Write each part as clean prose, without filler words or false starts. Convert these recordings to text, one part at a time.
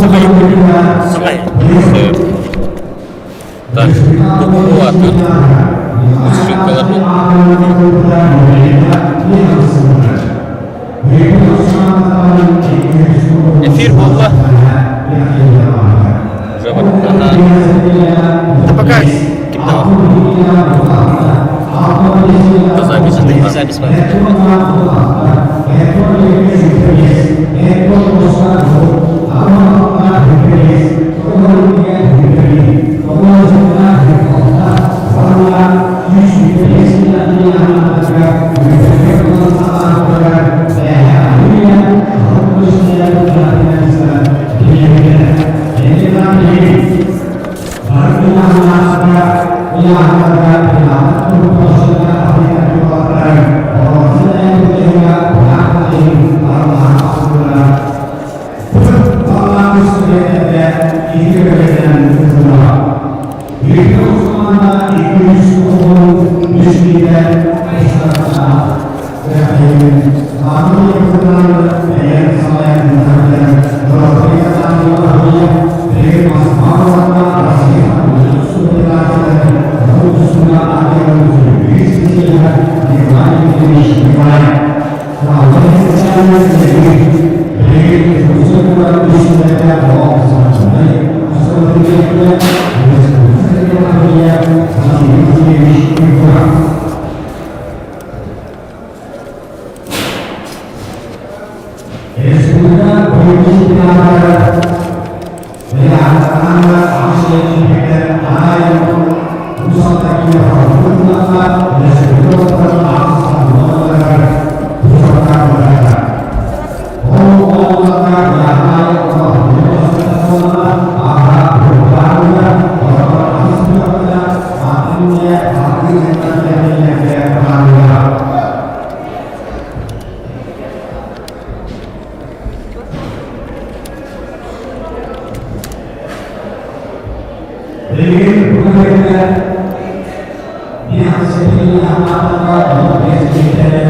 Саҥай. Так, атын ссылкалар Эфир буолла. Уже вот ага. Да пока ким да По записи. Это запись.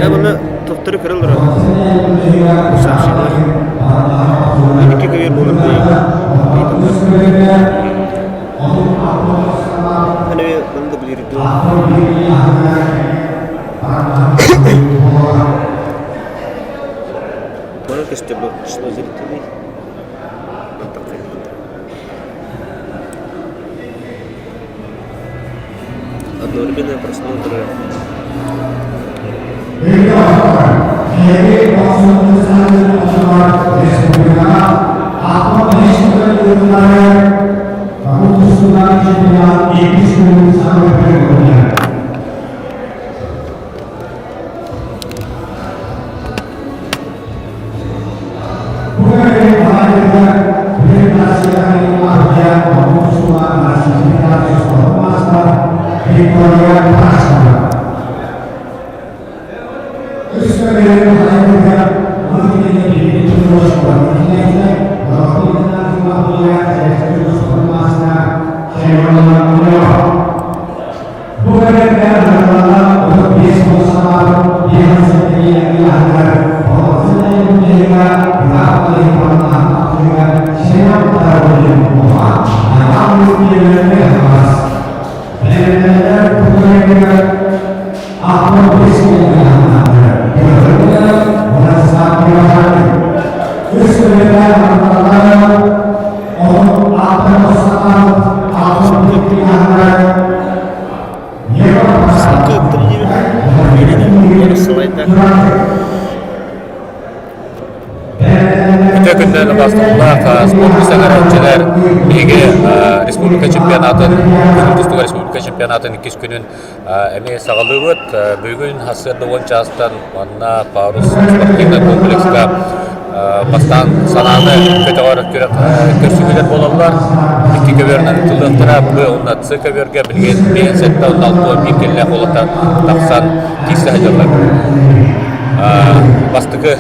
Э, манна тохтору көрөн олорор. Сообщениелар. Икки көбүөр буолар ыйыталлар. Аны манна да билир дуо. Манна көстөр бу число зрителей. Одновременные просмотры. Ссылка ыыттым диибин. Биирин рассылайда. Үтө күннэн басталлаах спорт саҥаралчылар биһиги республика чемпионатын тустууга республика чемпионатын иккис күнүн эмиэ саҕалыыбыт. Бүгүн сарсыарда уон чаастан манна Парус спортивнай комплекска бастаан санааны көтөҕөр күрэх көрсүһүүлэр буолаллар. Икки көбүөрүнэн ыытыллыахтара. Б уонна С көбүөргэ билигин 5 7 6 1 киллээх уолаттар тахсан киирсэ сылдьаллар. Бастакы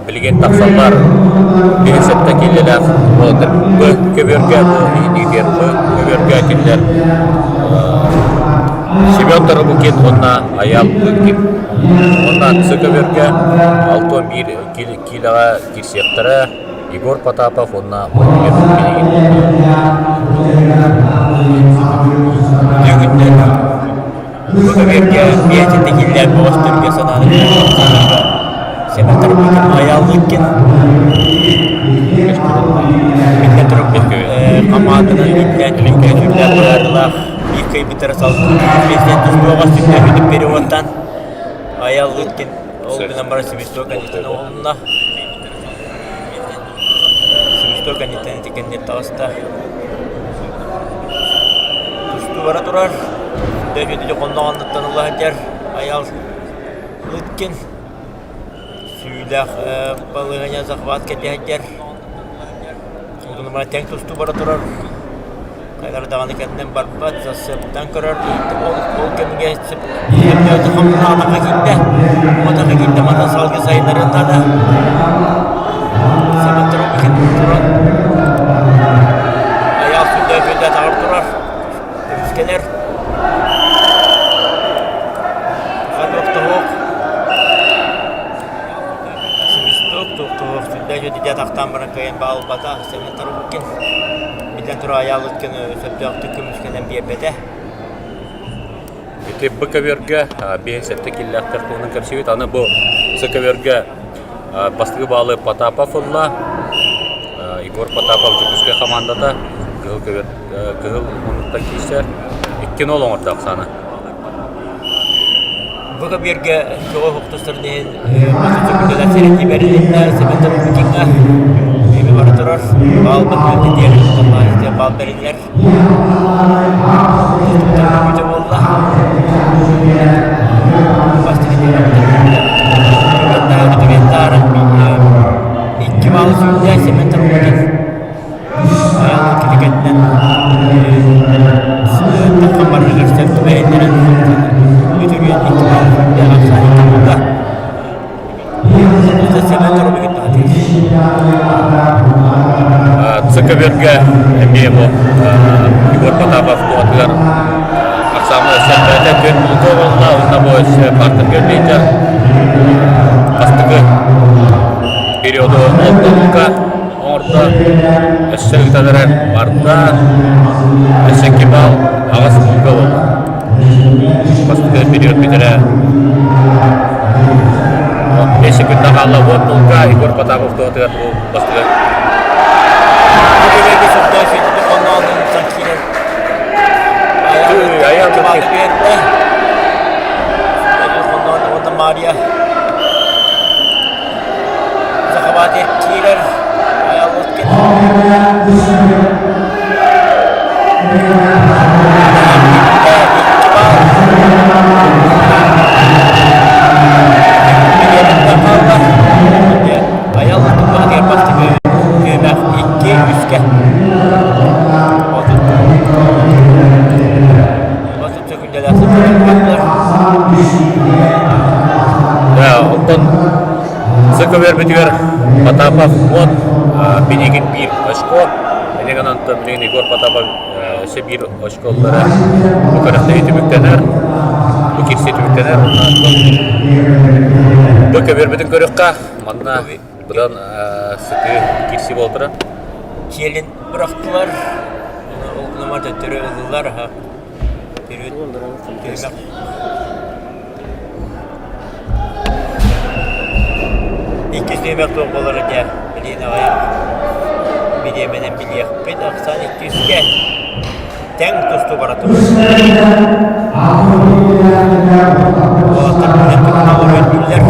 билигин тахсаллар 5 7 киллэлээх уолаттар Б көбүөргэ бу иһинигитигэр Б көбүөргэ кинилэр Семен Тарабукин уонна Айаал Лыткин уонна С көбүөргэ 61 киилэҕэ киирсиэхтэрэ. Егор Потапов уонна Владимир Пинигин. Бүгүннэр бу көбүөргэ бэйэтин киллэр бөҕөстөргө санааны Сэмэн Айаал Лыткин биллэн турар хамаанданан иитиллээн түмүккэ быһаарыылаах биир кыайбыттара салгыы президент тустууга сүрдээх переводтан Айаал Лыткин ол гынан баран свисток кэнниттэн оҕолунна. Свисток кэнниттэн ити кэннир таҕыста. Тустуу бара турар. Дөйү хонноҕоннуттан ыла сылдьар Айаал Лыткин сүүлээх балыыһанньа захват кэтэ сылдьар. Ол гынан баран тэҥ тустуу бара турар. Хайалара даҕаны кэннинэн барбат, сарсыардан көрөр, ол, ол кэмҥэ хамнаатахха киирдэ, матаха киирдэ, мантан салгыы сайыннарыан наада. Семен Торопыкин туран айаал сүрдээх атаҕар турар, көмүскэнэр. Ханнык Свисток, туох сүрдээх үөдүйдэ атахтаан баран кыайан баалбата Семен Торопыкин. Биллэн турар Айаал Ыткын сөптөөхтүк көмүскэнэн биэрбэтэ. Ити Б көбүөргэ 5-7 киллээхтэр туһунан кэпсиибит. Аны бу С көбүөргэ бастакы баалы Потапов ылла. Егор Потапов Дьокуускай хамаандата кыһыл көбүөр кыһыл муннуктан киирсэр. 2-0 оҥордо Оксана. Бу көбүөргэ көҕө уһуктустарын иһин Мөтүтүкүлэлэр сэрэтии бэрилиннэ, Семен Торопыкиҥҥа эми бара турар. Баал бэтиэр баал бэриллэр. Тустуктар буолла. Икки баалы сүүрдэ Семен Торопыкин. Китикэтинэн таххан барарыгар сөп түбэһиннэрэн үтүрүйэн икки баалы сүүрдэ ахсаан икки буолла. Семен Торопыкин ЦКБ-га эмиэ бу Егор Потапов туһатыгар ахсааммыт өссө түөрт булка буолла уонна бу өссө партнер лидер бастакы периоду алта булка оҥордо өссө ыытан эрэр барда өссө икки балл аҕыс булка буолла бастакы период бүтэрэ 5 секунда хаалла уон булка Егор Потапов туһатыгар бу бастакы Мария Захватит киирэр Айаллыткин Айаллыткин баһыгар бастакы күөмэх икки үскэ Онтон ЦКВ-битигэр Потапов уон, Пинигин биир очко. Билигин онтон билигин Егор Потапов өссө биир очко ыллара. Бу күрэхтэһии түмүктэнэр. Бу киирсии түмүктэнэр. Бу көбүөрбүтүн көрүөххэ. Манна быдан сытыы киирсии буолтара. Киэлин бырахтылар. Ол гынан төттөрү ыллылар. Иккис нүөмэр туох буолара дьэ билигин аҕыйах бириэмэнэн билиэхпит ахсаан иккискэ тэҥ тустуу бара турар. Уолаттар билэн туран өйдүүллэр.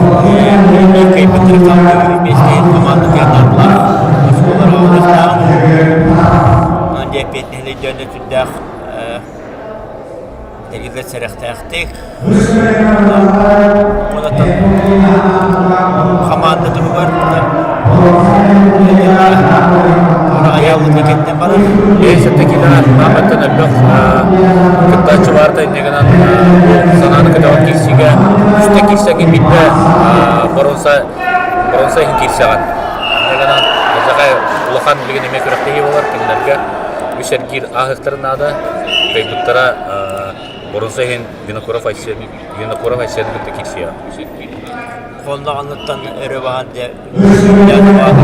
Биир кыайбыттары салгыы биэстэһин хамаандатыгар наадалаах оскуолалара оҕолордоох. Онон дьэ эппиэтинэһин өйдөөн сүрдээх тэриллэр сэрэхтээхтик онтон хамаанда туһугар айааллыга кэннэ барар Все-таки да элбэх кыттааччы баарта инньэ гынан санааны көтөҕөн киирсиигэ үстэ киирсэҥҥин биирдэ боруонса боруонса иһин киирсэҕин. Инньэ гынан улахан билигин эмиэ күрэхтэһии буолар кинилэргэ үс эргиир ааһыахтарын наада. Кыайбыттара боруонса иһин Винокуров Айсен Винокуров Айсены кытта киирсиэҕэ. Хонноҕунуттан өрө баһан дьэ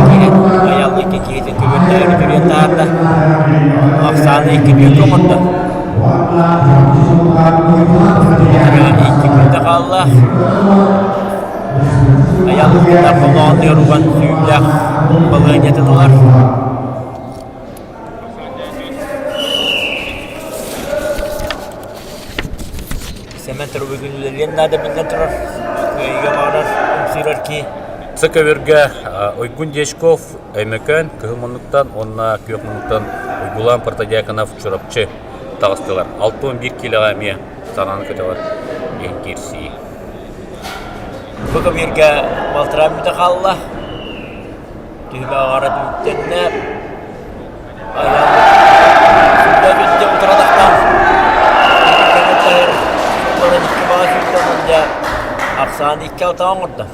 киһи айал икки киһитин көбүөрдээри түрүөн таһаарда. Ахсааны икки түөркэ оҥордо. Икки мүнүүтэ хаалла. Айал хонноҕунугар уган сүүрдээх балаһыанньатын ылар. Сэмэн Трубыгин үлэлиэн наада биллэн турар. Кыайыыга баҕарар, ымсыырар киһи. Көбүргэ Уйгун Дьячков Өймөкөөн Кыһыл Муннуктан уонна Күөх Муннуктан Уйгулаан Протодьяконов Чурапчы таҕыстылар. 61 киилэҕэ эмиэ санааны көтөҕөр иһин киирсии. Бу көбүөргэ балтараа мүнүүтэ хаалла. Түһүмэх аҕара түмүктэннэ. Ахсаан икки алтаҕа оҥордо.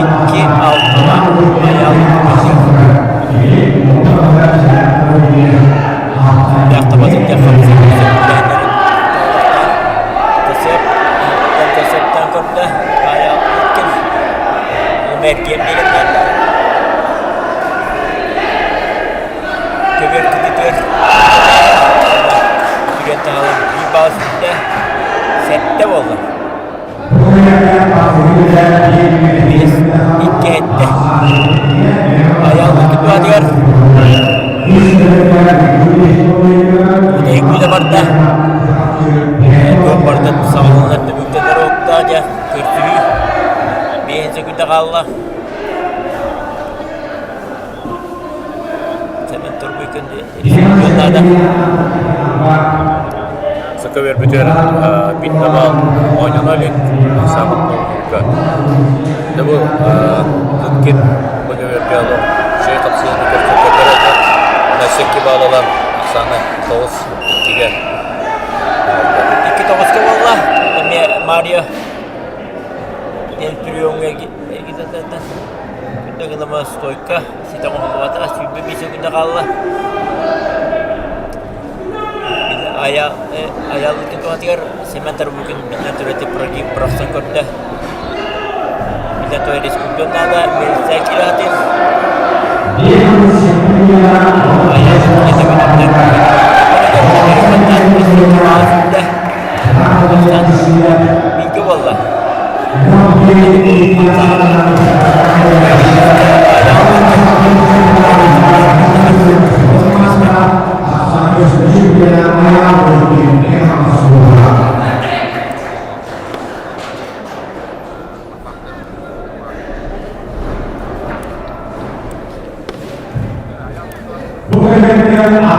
Икки алтаҕа айаал Сүрдээх таба сылдьар Тасыаптан көрдө, айаал Мэргиэн биэрэн Көбүөр кытытыар Түрэн таһалан биир баал сүттэ. Сэттэ буолла. Биэс, икки эттэ. Айааллыы туһатыгар Бүтэһик күүтэ барда. Туох барыта саҕаланар түбүктэнэр уоттаах дьэ. Көрсүһүү биэһин сөкүүндэ хаалла. Сэмэн Торбуйкин наада. Сака бербитер биттабал оонньоно илик самын толкуйга. Дэ бу Лыткин бөгөбөргө олох шей хапсыыны көрсөккө Насекки баалалан Оксана тоҕус иккигэ Икки тоҕуска буолла. Эмиэ Марио Эльпириоҥҥа эргитэ Күндэ гынама стойка ситэ оҥоһуллубата 25 секунда хаалла. Айааллытын туһатыгар Семен Тарбукин биллэн турар прогиб бырахсан көрдө. Биллэн турар республикан наада милиция киирэ Бииргэ буолла.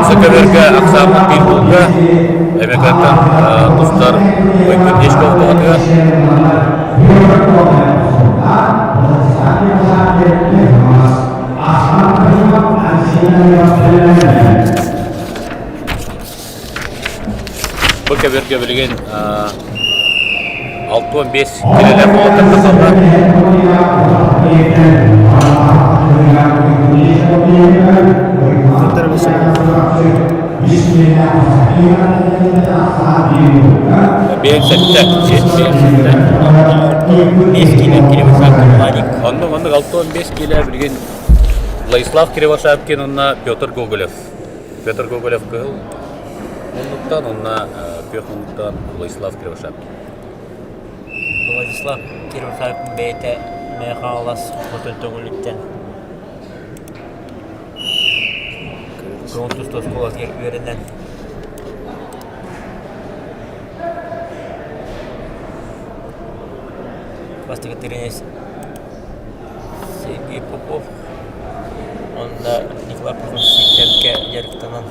Сөкөбөргө ахсааммыт биир булга Эмекаттан тустар Уйгун Дьячков туһатыгар. Бу көбөргө билигин 65 килэлээх уолаттар тахсаллар. Биэн сэттэ, сиэт Биэс киилэ Кривошапкин Владик. Оннук, оннук 65 киилэ билигин Владислав Кривошапкин уонна Петр Гоголев. Петр Гоголев кыһыл муннуктан уонна күөх муннуктан Владислав Кривошапкин. Владислав Кривошапкин бэйэтэ Мэҥэ Хаҥалас хотун Төҥүлүттэн көҥүл тустуу оскуолатыгар үөрэнэн бастакы тренер Сергей Попов уонна Николай Прокопьевичка дьарыктанан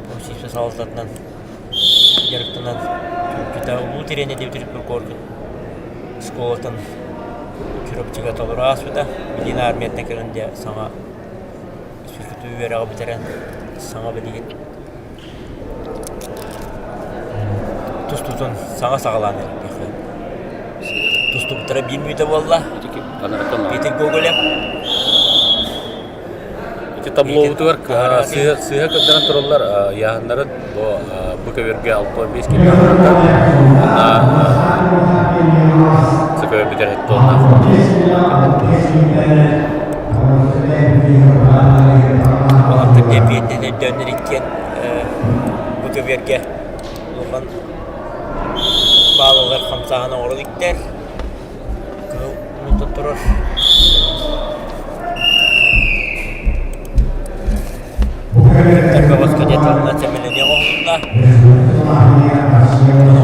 Прокопьевич салалтатынан дьарыктанан Чурапчыта улуу тренер Дмитрий Прокопьев школатын Чурапчыга толору ааспыта. Билигин армияттан кэлэн дьэ саҥа физкультура үөрэҕи бүтэрэн саҥа билигин тустуутун саҥа саҕалаан эрэр Тустубуттара биир мүнүүтэ буолла. Петр Гоголев. Ити таблобутугар сыыһа көрдөрөн тураллар ыйааһыннарын бу бу көбүөргэ 65 килограммтан уонна көбүөр бүтэр тонна. Олортон диэпиэтинэн өйдөөннөр иккиэн бу көбүөргэ улахан баалалар хамсааһын оҥорон иктэр. Кыһыл мунтан турар. Бөҕөскө диэталына сэмэлэниэх оҥоһунна.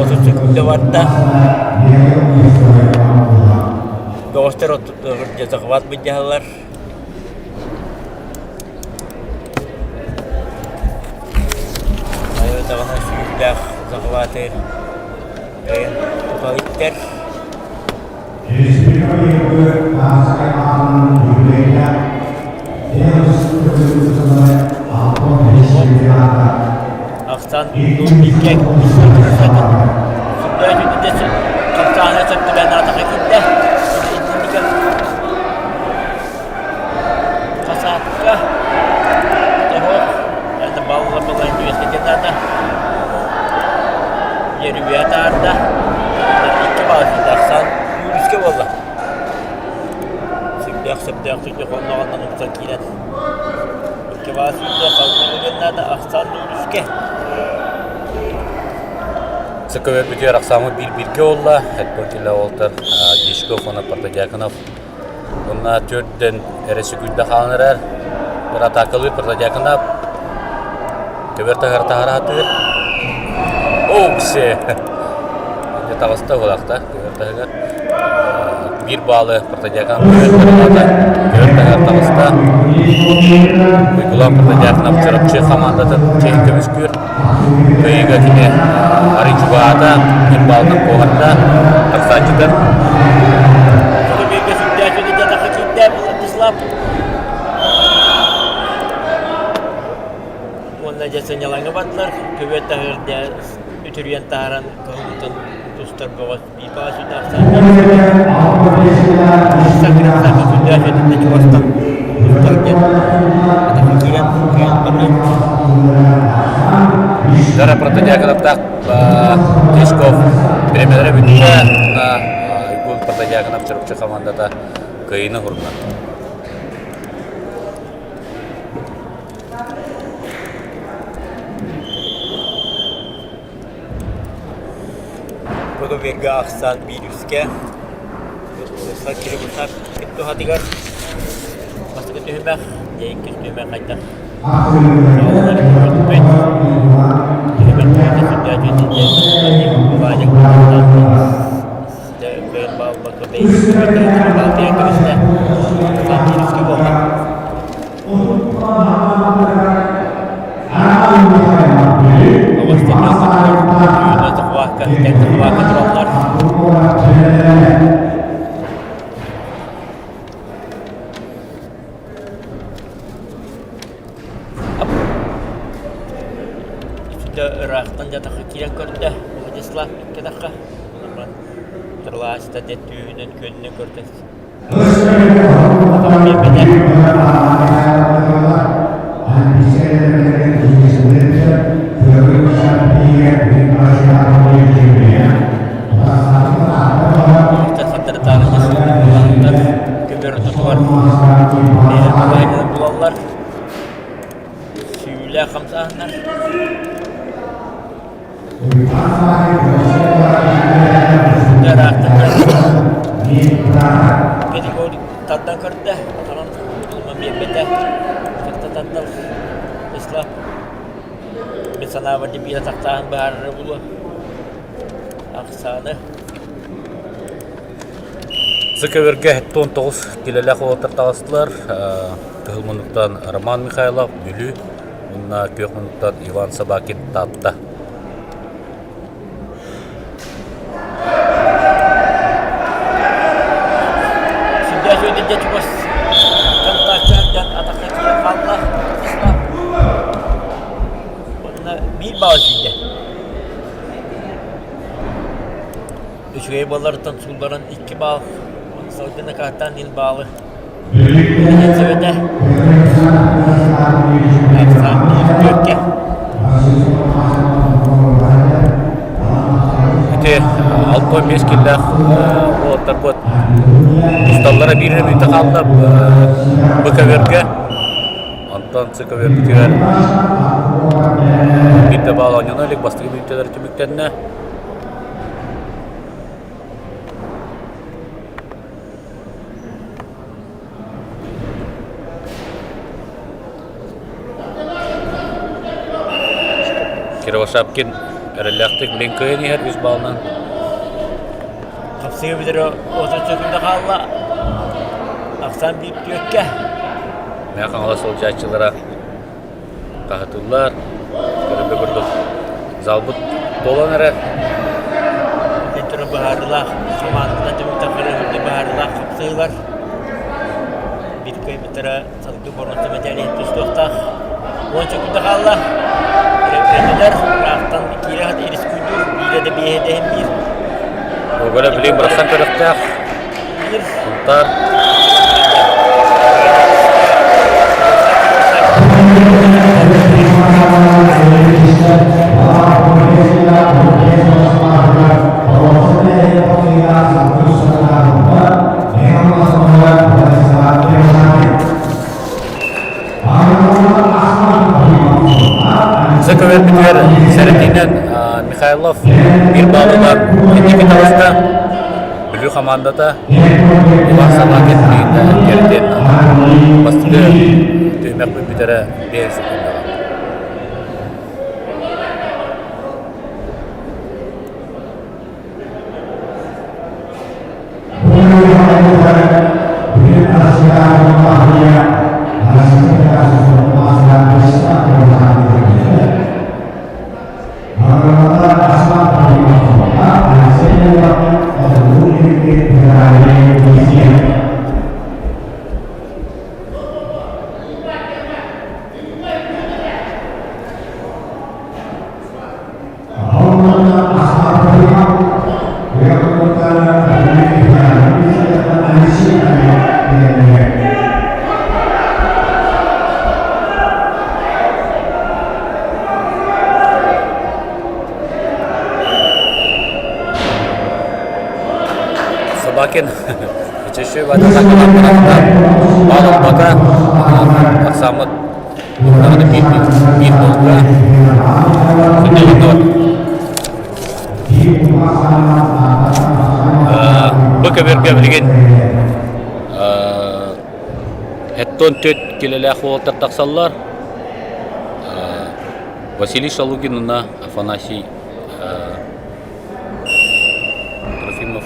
30 секунда барда. Бөҕөстөр захват былдьаһаллар. Айыы даҕаны сүүрдээх захваты кыайан тута иттэр. Ахсан икки Хамсааһына сөптүбэн аатаха киирдэ. Хасаапка тоһох это балла была үөскэтин наада. Ерүбүө таарда. Икки баал тахсан үскэ буолла. Сүрдээх сөптөөх түрдэ хонноҕоннон уксан киирэн. Икки баал сүүрдэ салгыы наада ахсан үскэ. Сыккабер бүтүөр ахсааммыт биир-бииргэ буолла. Эдпортилла уолтар Дьячков уонна Протодьяконов Уонна төрдөн эрэ сүкүйдэ хаалан эрэр. Бір атаакалыыр Протодьяконов көбөр таһар таһара сатыыр. Оуксе! Дьэ таҕыста уолахта көбөр таһыгар. Биир баалы Протодьяконов көбөр көбөр таһыгар таҕыста. Уйгулаан Протодьяконов Чурапчы хамаандатын чэйин көмүскүүр. Кыайыыга кини арый чугаһаата, биир баалынан куоһарда, тахсааччытын. Бииргэ сүрдээччи дьатаха киирдэ Владислав. Уонна дьэ сынньалаҥҥа бардылар. Көбүөр таһыгар дьэ үтүрүйэн таһааран кыһылбытын тустар бөҕөс биипаҕа сүрдээх сүрдээх өтүннэ чугастан тустар диэн атаха киирэн кыайан баран Дара Протодьяконовтаах Дьячков бириэмэлэрэ бүттэ. Уйгун Протодьяконов Чурапчы хамаандата кыайыыны уһурда. Көбүөргэ ахсаан биир үскэ киһи туһатыгар бастакы түһүмэх, дьэ иккис түһүмэх хайдах көрбүт түһүмэх буолла. Ыраахтан дьатахха киирэн көрдө Владислав икки Тырлаачыта диэн түүнүн күөнүнэн көрдө Булаллар сүүлээх хамсааһыннар Тардан көрдө, онон тутулма биэрбэтэ. Кытта тардал Ислам мин санаабар биир атахтааһын быһаарара буолуо. Ахсааны. Сыкөбөргө 79 килэлээх уолаттар таҕыстылар. Кыһыл муннуктан Роман Михайлов, Бүлүү, уонна күөх муннуктан Иван Собакин, Таатта. Сүрдээх үөдүйдэ чугас контакт атахха киирэн хаалла. Уонна биир баал сүүрдэ. Үчүгэй буолларыттан суулларан икки баал, салгын акааттаан иһин баалы. Сэбэтэ. 65 киллээх уолаттарбыт тусталлара биир эрэ мүнүүтэ хаалла БКВ-га. Онтон ЦКВ-битигэр биир да баал оонньоно илик бастакы мүнүүтэлэр түмүктэннэ. Кировошапкин эрэллээхтик билин кыайан иһэр үс баалынан. Хапсыга бүтэрэ 30 секунда хаалла. Ахсаан биир түөккэ. Мэҥэ Хаҥалас сылдьааччылара хаһытыллар. Көрөргө курдук залбыт туолан эрэр. Итинтэн быһаарыылаах хамаандата түмүктэр быһаарыылаах хапсыылар. Биир кыайбыттара салгыы боруонса мэтээлин тустуохтаах. Уон секунда хаалла. Рефрендилэр ыраахтан киирэ рискуйдуур биирэ да биэһэ да иһин биир. Огола билигин бырахсан көрүөхтээх. Биир. Сунтаар. Көмөрбүтүгэр сэрэтиинэн Михайлов биир баалыгар инники таҕыста. Бүлүү хамаандата Иван Собакин кэрдиэн бастакы түһүмэхпит бүтэрэ 5 секундаҕа. Собакин чөчө баалаппата ахсааммыт даҕаны биир биир буолла. Бу көбүөргэ билигин Эттон түөрт килэлээх уолаттар тахсаллар. Василий Шалугин уонна Афанасий Трофимов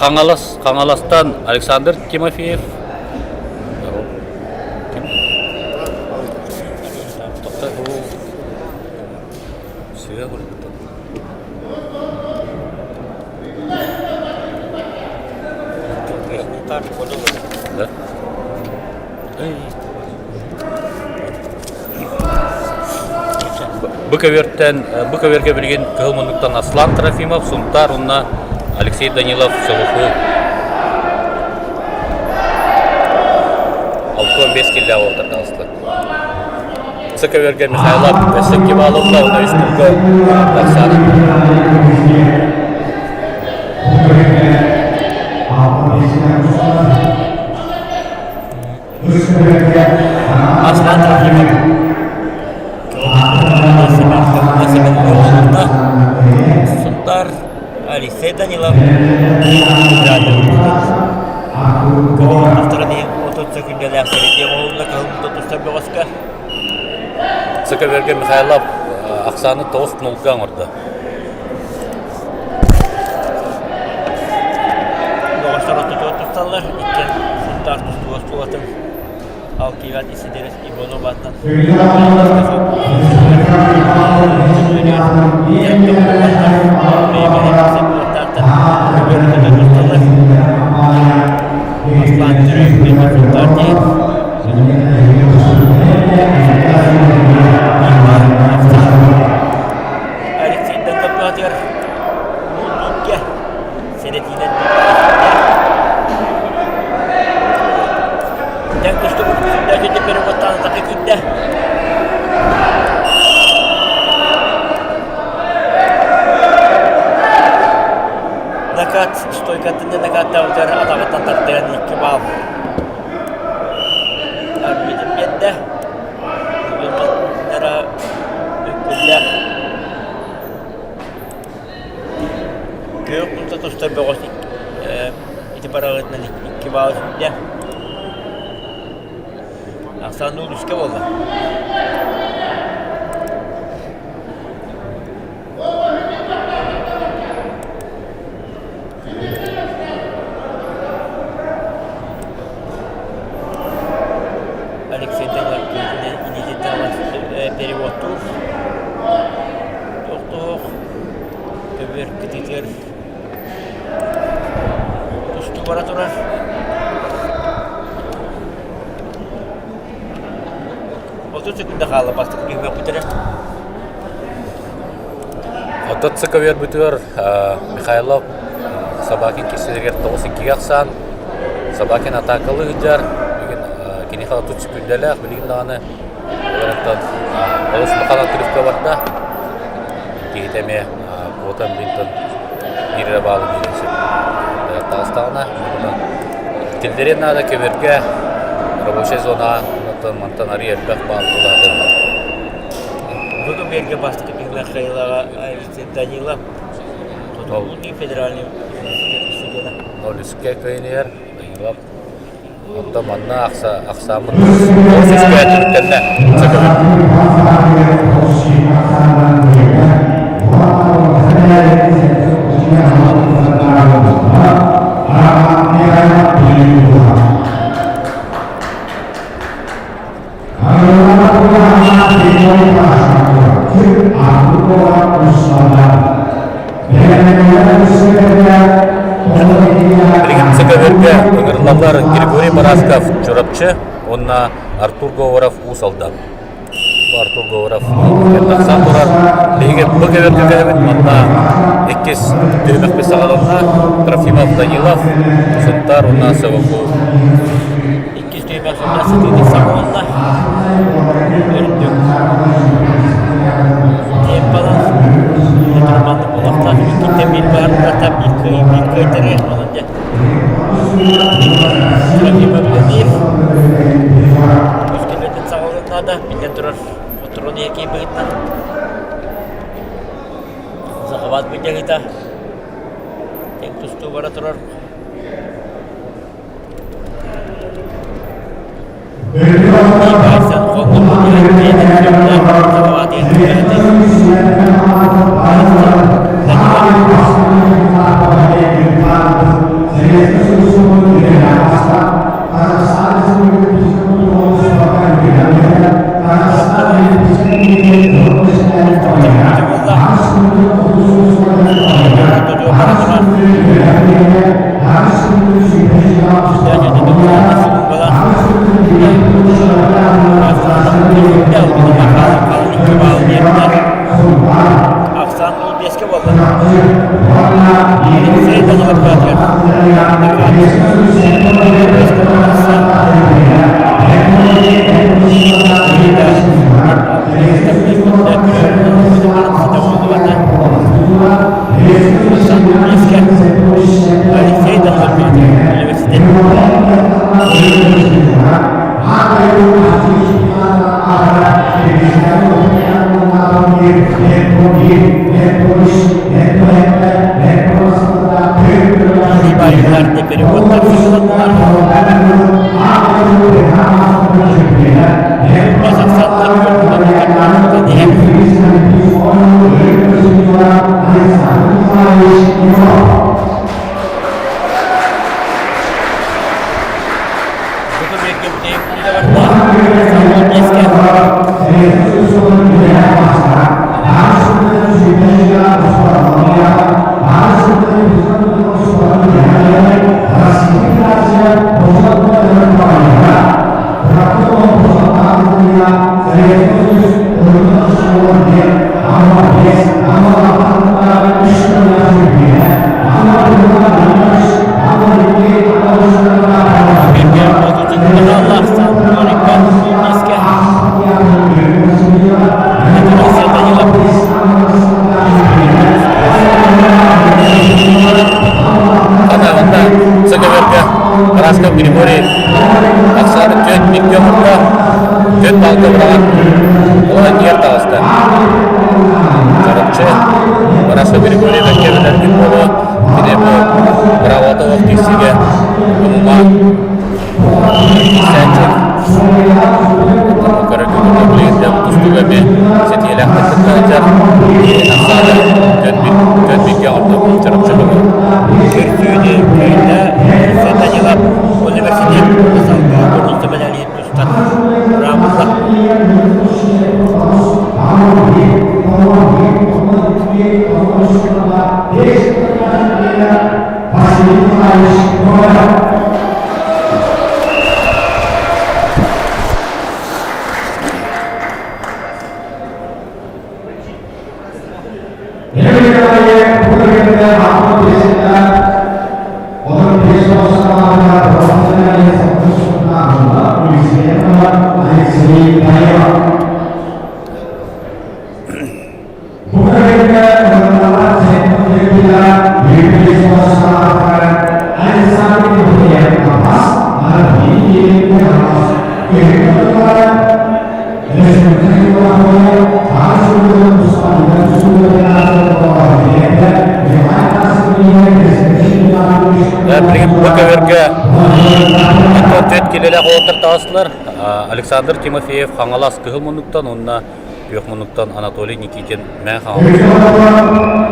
Хаҥалас Хаҥаластан Александр Тимофеев Да? Бу көбүөртэн бу көбүөргэ билигин Кыһыл Муннуктан Аслан Трофимов, Сунтаар уонна Алексей Данилов Солоху 65 киллээх уолаттар таҕыстылар. Сы көбүөргэ Михайлов өссө Киваловна уонна үс турга тахсаары. Аслан Трофимов Сунтар Алексей Данилов Отут сөкүндэлээх сэрэтиэ оҥоһулла кыһылмыта тустар бөҕөскө. Сыкаверга Михайлов ахсааны 9-0-га оҥордо. Бөҕөстөр ортотугар тусталлар. Иккиэн Сунтаар тустууга оскуолатын Алкиват Исидеров Иванов аатынан Аслан Түрүк Сунтаар диэн Алексейдан таппаатыгар Мундукка сэрэтиинэн Дьаҥ тустубут сүрдээх переводтаан атака киирдэ. Затылкатын да накааттаабытыгар атаҕыттан тардыһан икки баал арбитр биэрдэ. Бүгүн үҥкүүллээх күөх кунта тустар бөҕөс ити бараҕытынан икки баал сүүрдэ. Ахсаан үскэ буолла. Алексей Данилов илиититтэн переводтуур. Тохтоох көбүөр кытыытыгар тустуу бара турар. 30 секунда хаалла бастакы түһүмэхпит эрэ. Оттон ЦКВ-бытыгар Михайлов Собакин киирсэригэр 9-2-гэ ахсаан Собакин атаакалыы сылдьар. Билигин киниэхэ 30 секундэлээх, билигин даҕаны олортон олус улахан отрывка барда. Киһитэ эмиэ куотан билтон биир эрэ баалы биэриэн сөп. Таҕыстаҕына киллэриэн наада көбүөргэ рабочай зонаҕа онтон мантан арыый элбэх баал улаатыан наада. Бу көбүөргэ бастакы түһүмэх кыайыылааҕа Данила Тутуллуу федеральный университет студена. Нолүскэ кыайан Данилов Онтон манна ахсааммыт олус үскээн түмүктэннэ. Билигин ЦКВ-гэ ыҥырыллаллар Григорий Барашков Чурапчы уонна Артур Говоров Уус Алдан. Артур Говоров тахсан турар. Биһиги бу кэбэргэ кэлэбит манна иккис түһүмэхпит саҕаланна. Трофимов Данилов, Сунтаар уонна СВФУ. Иккис түһүмэх сылдьар сытыытык саҕаланна. Үрдүк темпалар маннык буолуохтаах. Иккиттэн биир баһарыттан биир кыайыы, биир кыайтарыы онон дьэ. Трофимов үлэлиир. Үс килиэтин саҕаланна да, биллэн турар, хотурун иһэ быһыытынан захват былдьаһыыта тэҥ тустуу бара турар. Ахсаан ол биэскэ буолла. Алексей Данилов Алексей Данилов университет. Переводтар Тимофеев ахсааны түөрт бииргэ оҥордо, түөрт балга быраҕан олорон иһэр таҕыста. Чороччу Барашка Григорий бэркэ билэргит буолуо, кини бу быраҕыата ол киирсиигэ омума киирсээччи. Көрөргүтүн билигин да тустууга эмиэ сэтиилээхтик кытта сылдьар. Ахсааны түөрт бииргэ оҥордо Чороччу бүгүн. Көрсүүнү кыайда Данилов университет салгыы боруоста мэтээлин тустан быраабылла. Билигин бу көбөргө Антон түөрт киилэлээх уолаттар таҕыстылар. Александр Тимофеев Хаҥалас Кыһыл муннуктан уонна Күөх муннуктан Анатолий Никитин Мэҥэ Хаҥалас.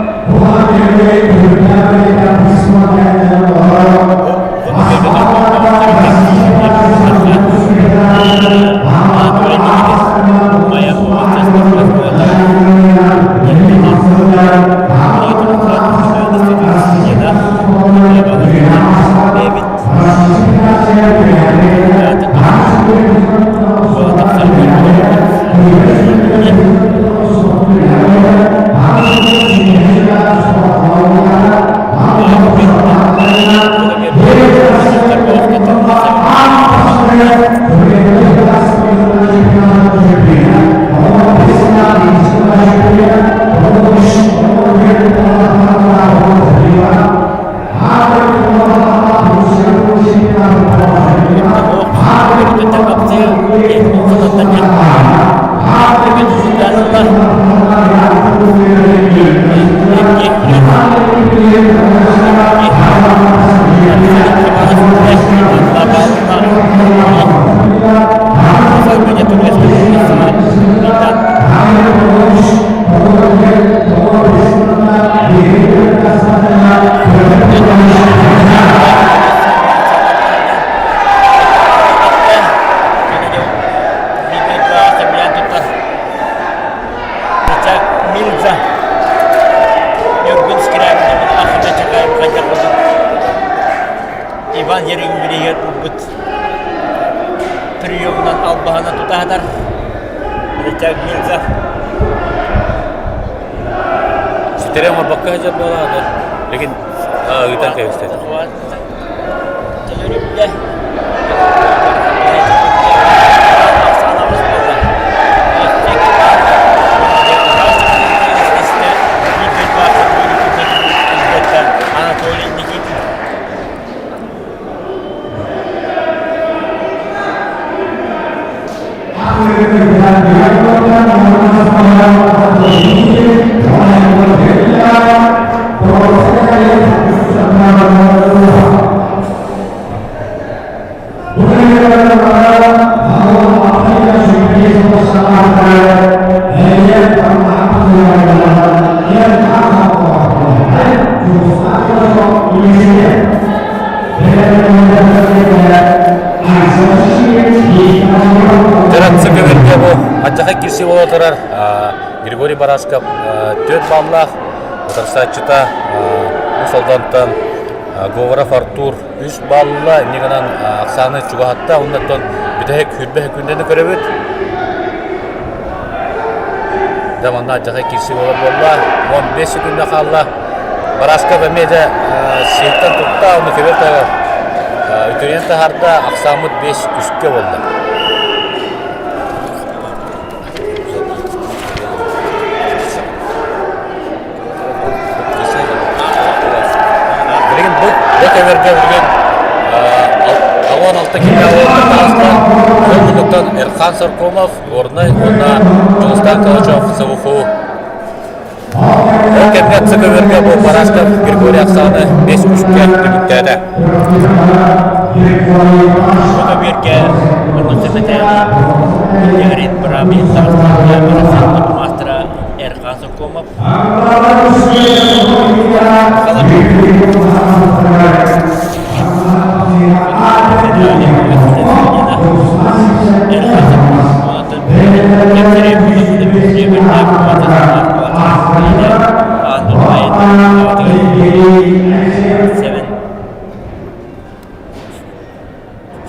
Иван Еремеевич ылбыт приемунан албаһынан тутаһатар Рычаг Мирза Ситэри оҥорбокко сылдьар буолаҕа Легин ыытан кэбистэ. Анатолий Никитин Дьараксы көбүргэ бу Адьаха кирси буола турар Григорий Барашков түөрт баллаах утарсааччыта Уус Алдантан Говоров Артур үс балла инньэ гынан ахсааны чугаһатта оннуттан бүтэһик хүрбэ күндэни көрөбүт Дьэ манна алдьархай киирсии буолар буолла. 15 секунда хаалла. Барашков эмиэ дьэ сиэттэн тутта, ону көбөр үтүрүйэн таһаарда, ахсааммыт 5 үскэ буолла. Билигин бу, бу көбөргө билигин 66 киһи. киллээх уолаттар таҕыста. Ол муннуктан Эрхан Соркомов, Горнай уонна Дьулустаан Калачев СВФУ. Ол кэмҥэ ЦКВ-га бу Парашков Григорий Оксаны 5 үскэ түмүктээтэ. Бу көбүөргэ Руся Мэтээни Ярин Брамин таҕыста маастара Эрхан Соркомов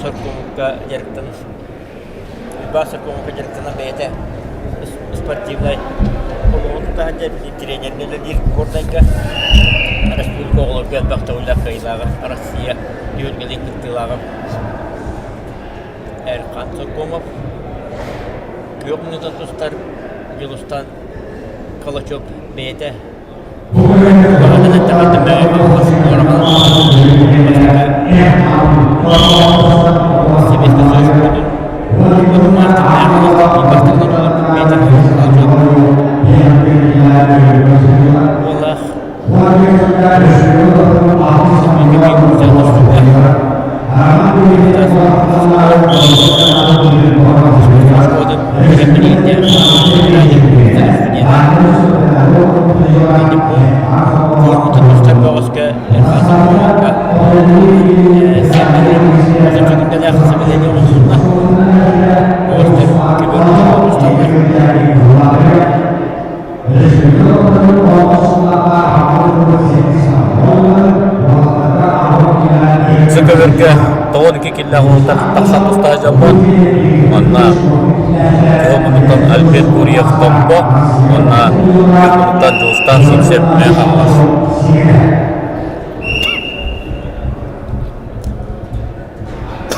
Соркомукка дьарыктан Уйбаан Соркомукка дьарыктанан бэйэтэ спортивнай олоҕун тутаһан тренергэ үлэлиир Горнайга республика оҕолорго элбэх төгүллээх кыайыылааҕа Россия түһүлгэлиин кыттыылааҕа Эрхан Соркомов күөх мунньутан тустар Дьулустан Калачев бэйэтэ Бөҕөскө Сөкөбөргө 92 киллээх уолаттар тахсан тустаах дьоммут. Манна Кыһыл Альберт Гурьев Томпо уонна Кыһыл Дьулустаан Сивцев Мэхаллас.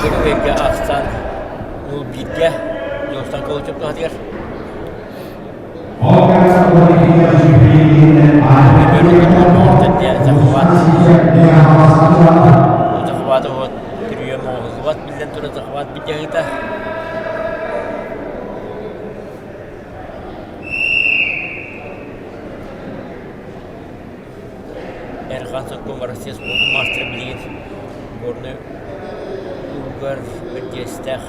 Көрүҥҥэ ахсаан 01-гэ Дьулустаан Колочев туһатыгар Захват прием оҥоһуллубат биллэн турар захват битиһыыта Эрхан Сокком Россия спордун маастара билигин Горнай улууһугар Бэрдьигэстээх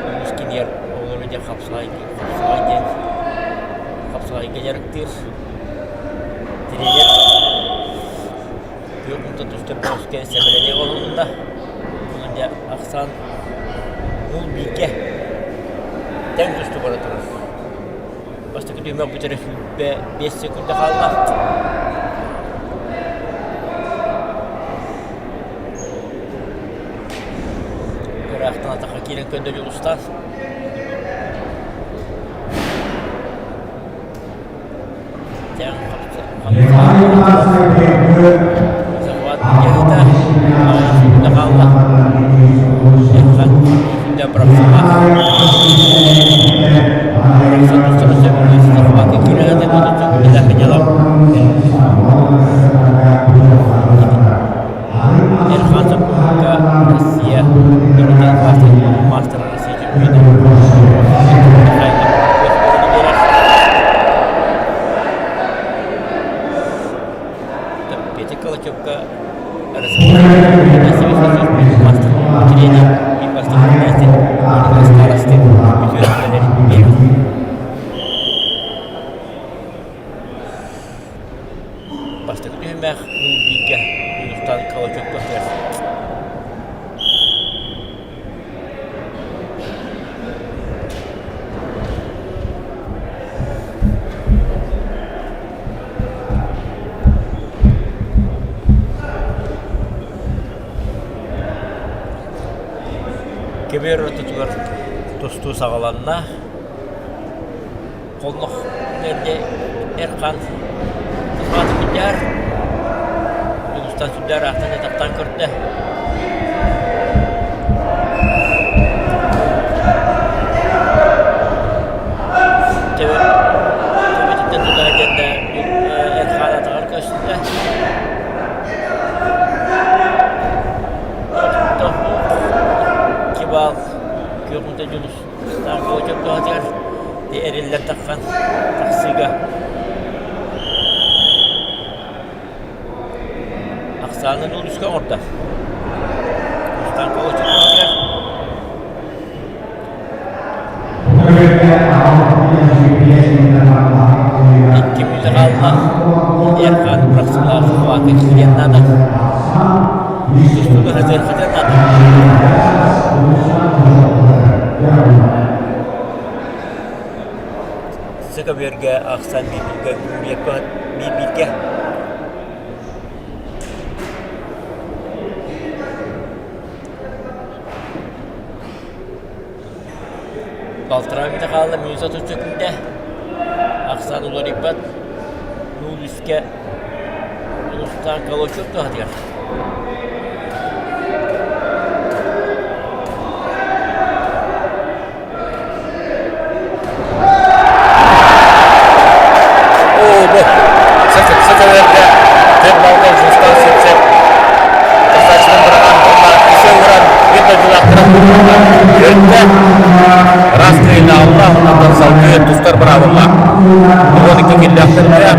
улуус киинигэр оҕолору дьэ хапсаҕай хапсаҕай диэн хапсаҕайга дьарыктыыр тренер Күөх мунта тустар бөҕөскө сэмэлэниэх оһолунна. Онон дьэ ахсаан нуул бииргэ тэҥ тустуу бара турар. Бастакы түһүмэх бүтэрэ 25 секунда хаалла. Ыраахтан атахха киирэн көрдө Дьулустаан. Захват дьаһыыта аҕыйах хаалла. Россия мастер России чемпиона Петя Калачевка Бастакы түһүмэх бииргэ Дьулустаан Калачев туһугар. Кэбиэр ортотугар тустуу саҕаланна. Холлох эрдэ Эрхан Сахааты Күндээр Дьулустан сүрдээх ыраахтан атахтаан көрдө. Төбөтүттэн тута сылдьан да Эрхан атаҕар көстө. Ата Дьулустаан Кулачев туһатыгар эриллэн таххан тахсыыга ахсаанын улууска оҥордо. Дьулустаан Кулачев туһатыгар Икки мүнүүтэ хаалла. Эрхан бырахсыылаах захваты киириэн наада. Тустууга сытыархатыан наада. Сыкабүөргэ ахсан бииргэ биир-бииргэ Балтараа мүнүүтэ хаалла, мүнүүтэ 30 сөкүүндэ. Ахсаан уларыйбат. Нуул үскэ Дьулустаан Калачев туһатыгар. Оо, бу саха Тет балга Дьулустаан Сивцев тахсааччынан быраҕан уонна ise ууран биир дойдулаахтара үөрдэ. Ыраас кыайыыны алла уонна салгыы тустар быраабылла. 12 киллээхтэргэ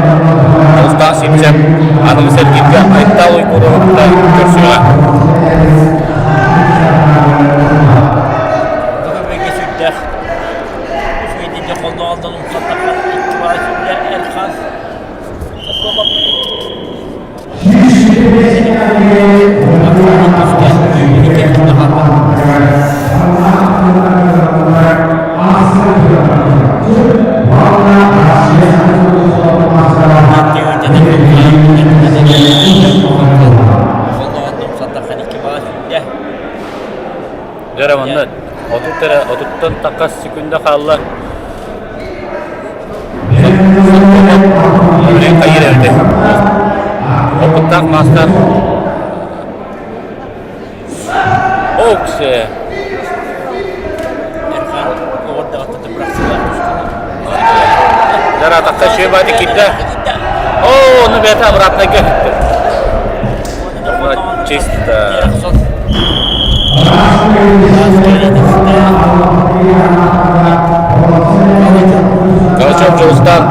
Дьулустаан Сивцев аныгы сэргииргэ Айтал Уйгуровы кытта көрсүөҕэ. Бүгүн сүрдээх үчүгэйдик холлоҕолтон умсаттахха икки баҕа сүүрдэ Эрхан Дьэ манна 30 эрэ 30-тан тахха секунда хаалла. Билигин хайыыр эбитэ. Опыттаах маастар Оксе. Дара тахха шебати кидда. О, ну бэйэтэ обратно кэлбит. Чисто. Калачев Дьулустаан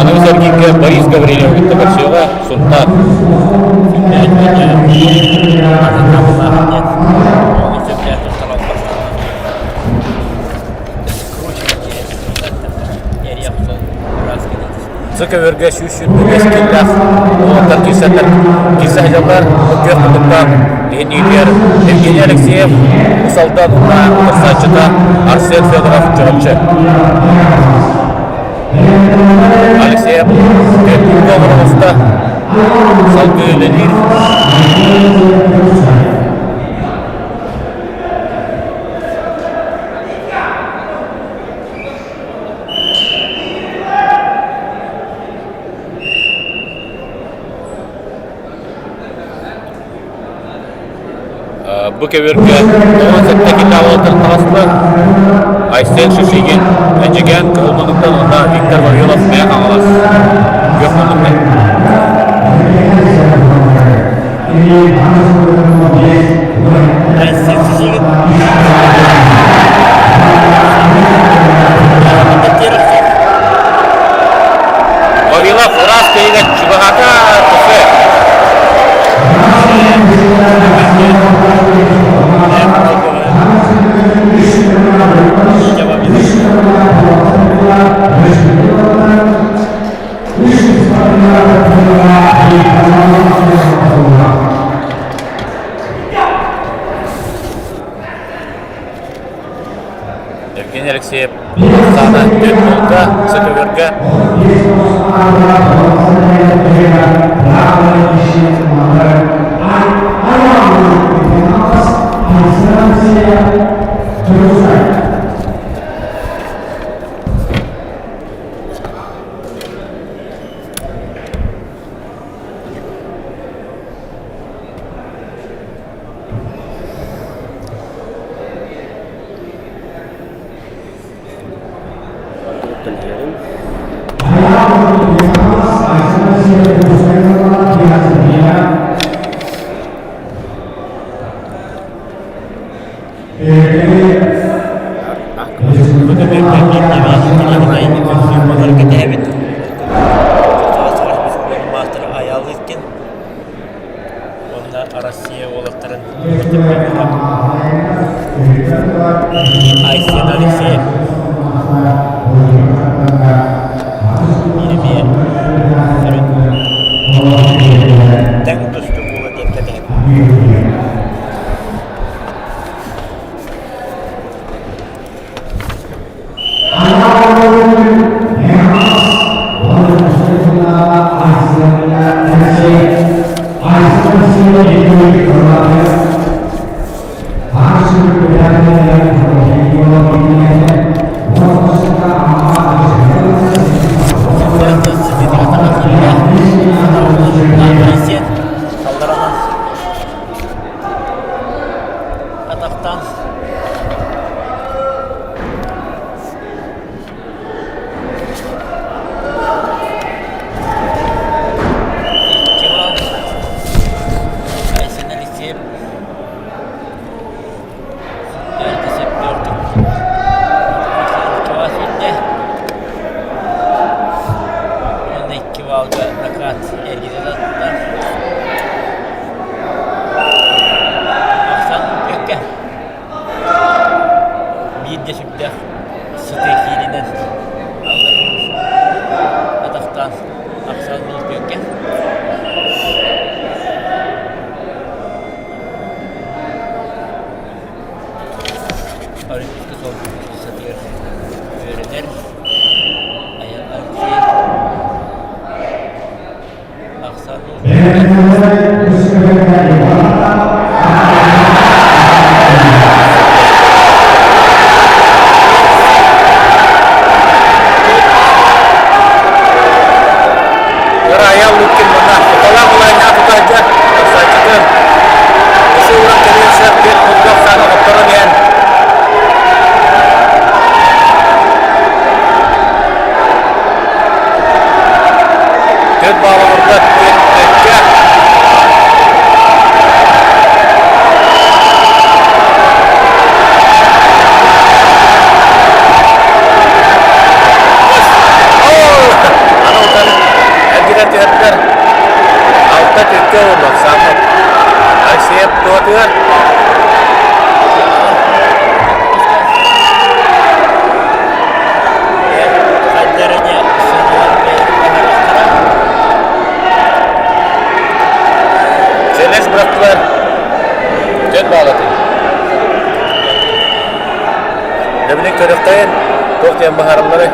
аныгы сэргииргэ Борис Гаврильев кытта көрсүөҕэ Сунтаар. Сыкөбөргө 125 киллээх уолаттар киирсэллэр. Киирсэ сылдьаллар. Күөх мутуктаах иһин Евгений Алексеев, Уус Алдан уонна утарсааччыта Арсен Федоров Чурапчы. Алексеев төрдүн олорон салгыы үлэлиир. Бу көбүөргэ 17 километр таҕыста. Айсен Шишигин, Эдьигээн Кыһыл Муннуктан уонна Виктор Вавилов Мэҥэ Хаҥалас Күөх Муннуктан. Айсен Шишигин Вавилов ыраас киһигэ чугаһата туфе. Евгений Алексеев саана төрт буолга, сөтөгөргө. Кэтэһэбит. Маастар Айаал Лыткин уонна Россия уолаттарын Айсен Алексеев биир эмиэ тэҥ тустуу буола диэн кэтэһэбит. Атахтан Айсен Алексеев Уонна икки баалга накат эргитэ таттылар. Ахсан бүккэ биирдэ сүрдээх сытыы кииринэн атахтаан ахсан бүккэ. Олимпийскай суолга үөрэнэр Айан Алексеев Ахсан Айал Лукин манна куталаах улаанньаах тутааччы тахсааччытын өссө уран кэлиэн сөп диэн курдук саана хотторон иһэн Төрт баалаҕырда түөрт өттө. Аны утары эргитэн түһэрдилэр. Алта түккэ уурла Оксанов. Алексеев туотугар. Челес бырахтылар. Төрт баалатын. Дэмилик көрөхтөйүн туох диэн баһаралларый?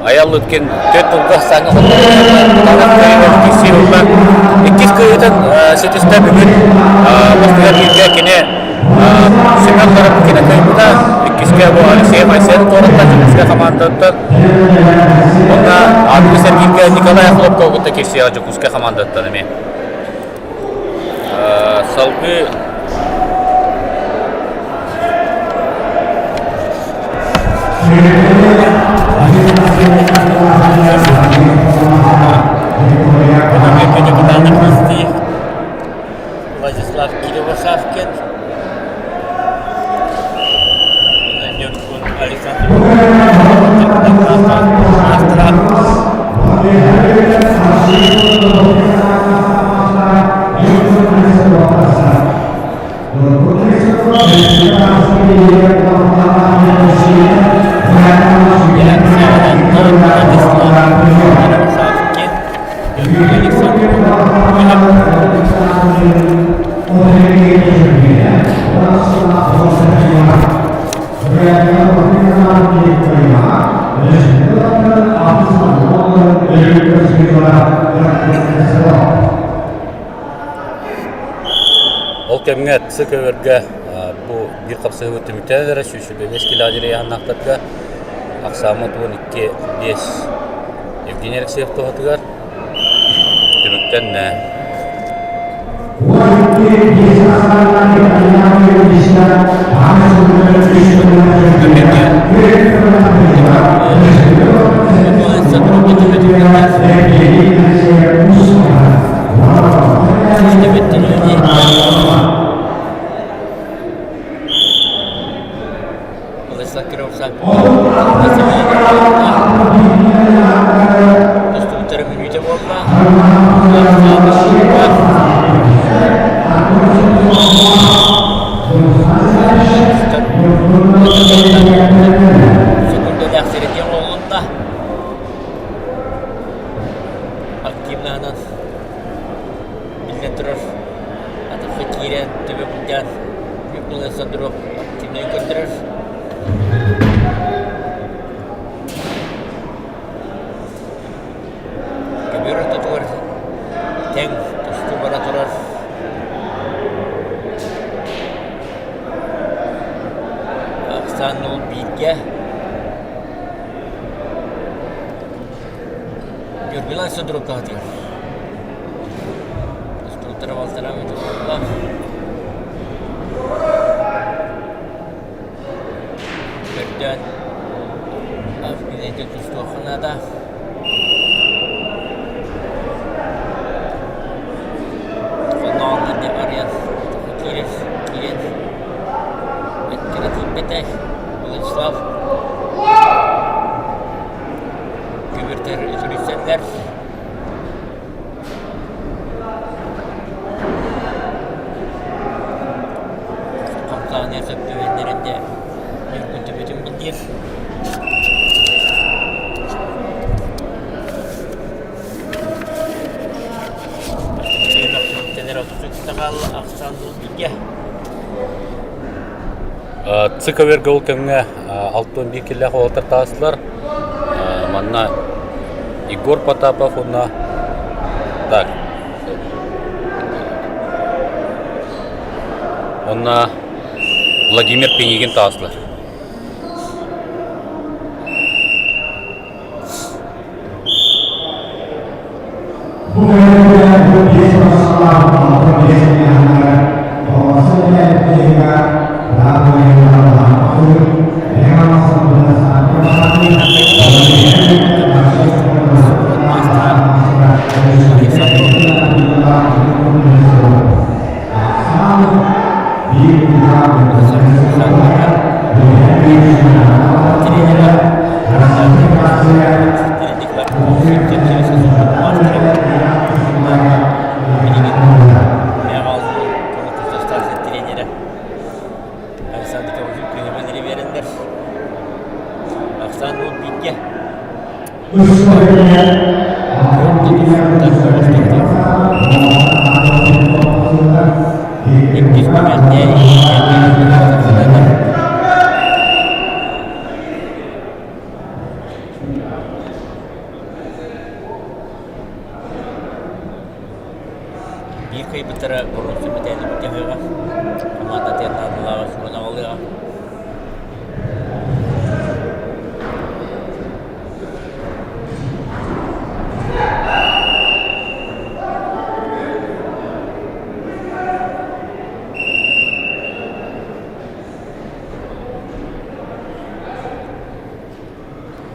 Айал Луткин төрт тылга саҥа ылла. Иккис кыайыытын ситистэ бүгүн бастакы бииргэ кини Семен Тарапкина кыайбыта. Иккискэ бу Алексей Айсен туораттан Дьокуускай хамаандаттан. Уонна аныгы сэргииргэ Николай Охлопков кытта кирсиэҕэ Дьокуускай хамаандаттан эмиэ. Салгыы Владислав Кириллов-Савкин, Ньургун Александр Автора Владислав Кириллов Александр. кэмҥэ ЦК-өргө бу биир хапсыһыбыт түмүктэнэн эрэ 125 килоҕа диэри ыйааһыннаахтарга ахсааммыт 12-5 Евгений Алексеев туһатыгар түмүктэннэ. Тустубуттара мүнүүтэ буолла. Секундалаах сирэтиэн оҕолунна. Активнаһынан биллэн турар атахха киирэн төбө былдьаан Ньургун Александров активнай көрдөрөр. Көбүөр ортотугар тэҥ тустуу бара турар. Ахсаан ол бииргэ. Ньургун Александров туһатыгар. Тустууттара балтараа мүнүүтэ Көрдөөн Авгинайга тустуохха наада. Оннооҕор арыйан киирэр киирэн эккирэ тиийбэтэ Владислав Көбүртэр үтүрүйсэллэр. Хамсааһыныгар сөп түбэһиннэрэн дьэ Ньургун төбөтүн билдиир. ЦКВ-га ол кэмҥэ 61 киллээх уолаттар таҕыстылар. Манна Егор Потапов уонна так уонна Владимир Пинигин таҕыстылар. Биир кыайбыттара боруонса мэтээли бүтэ Хамаанда тыатаатылааҕа суруна аҕалыаҕа.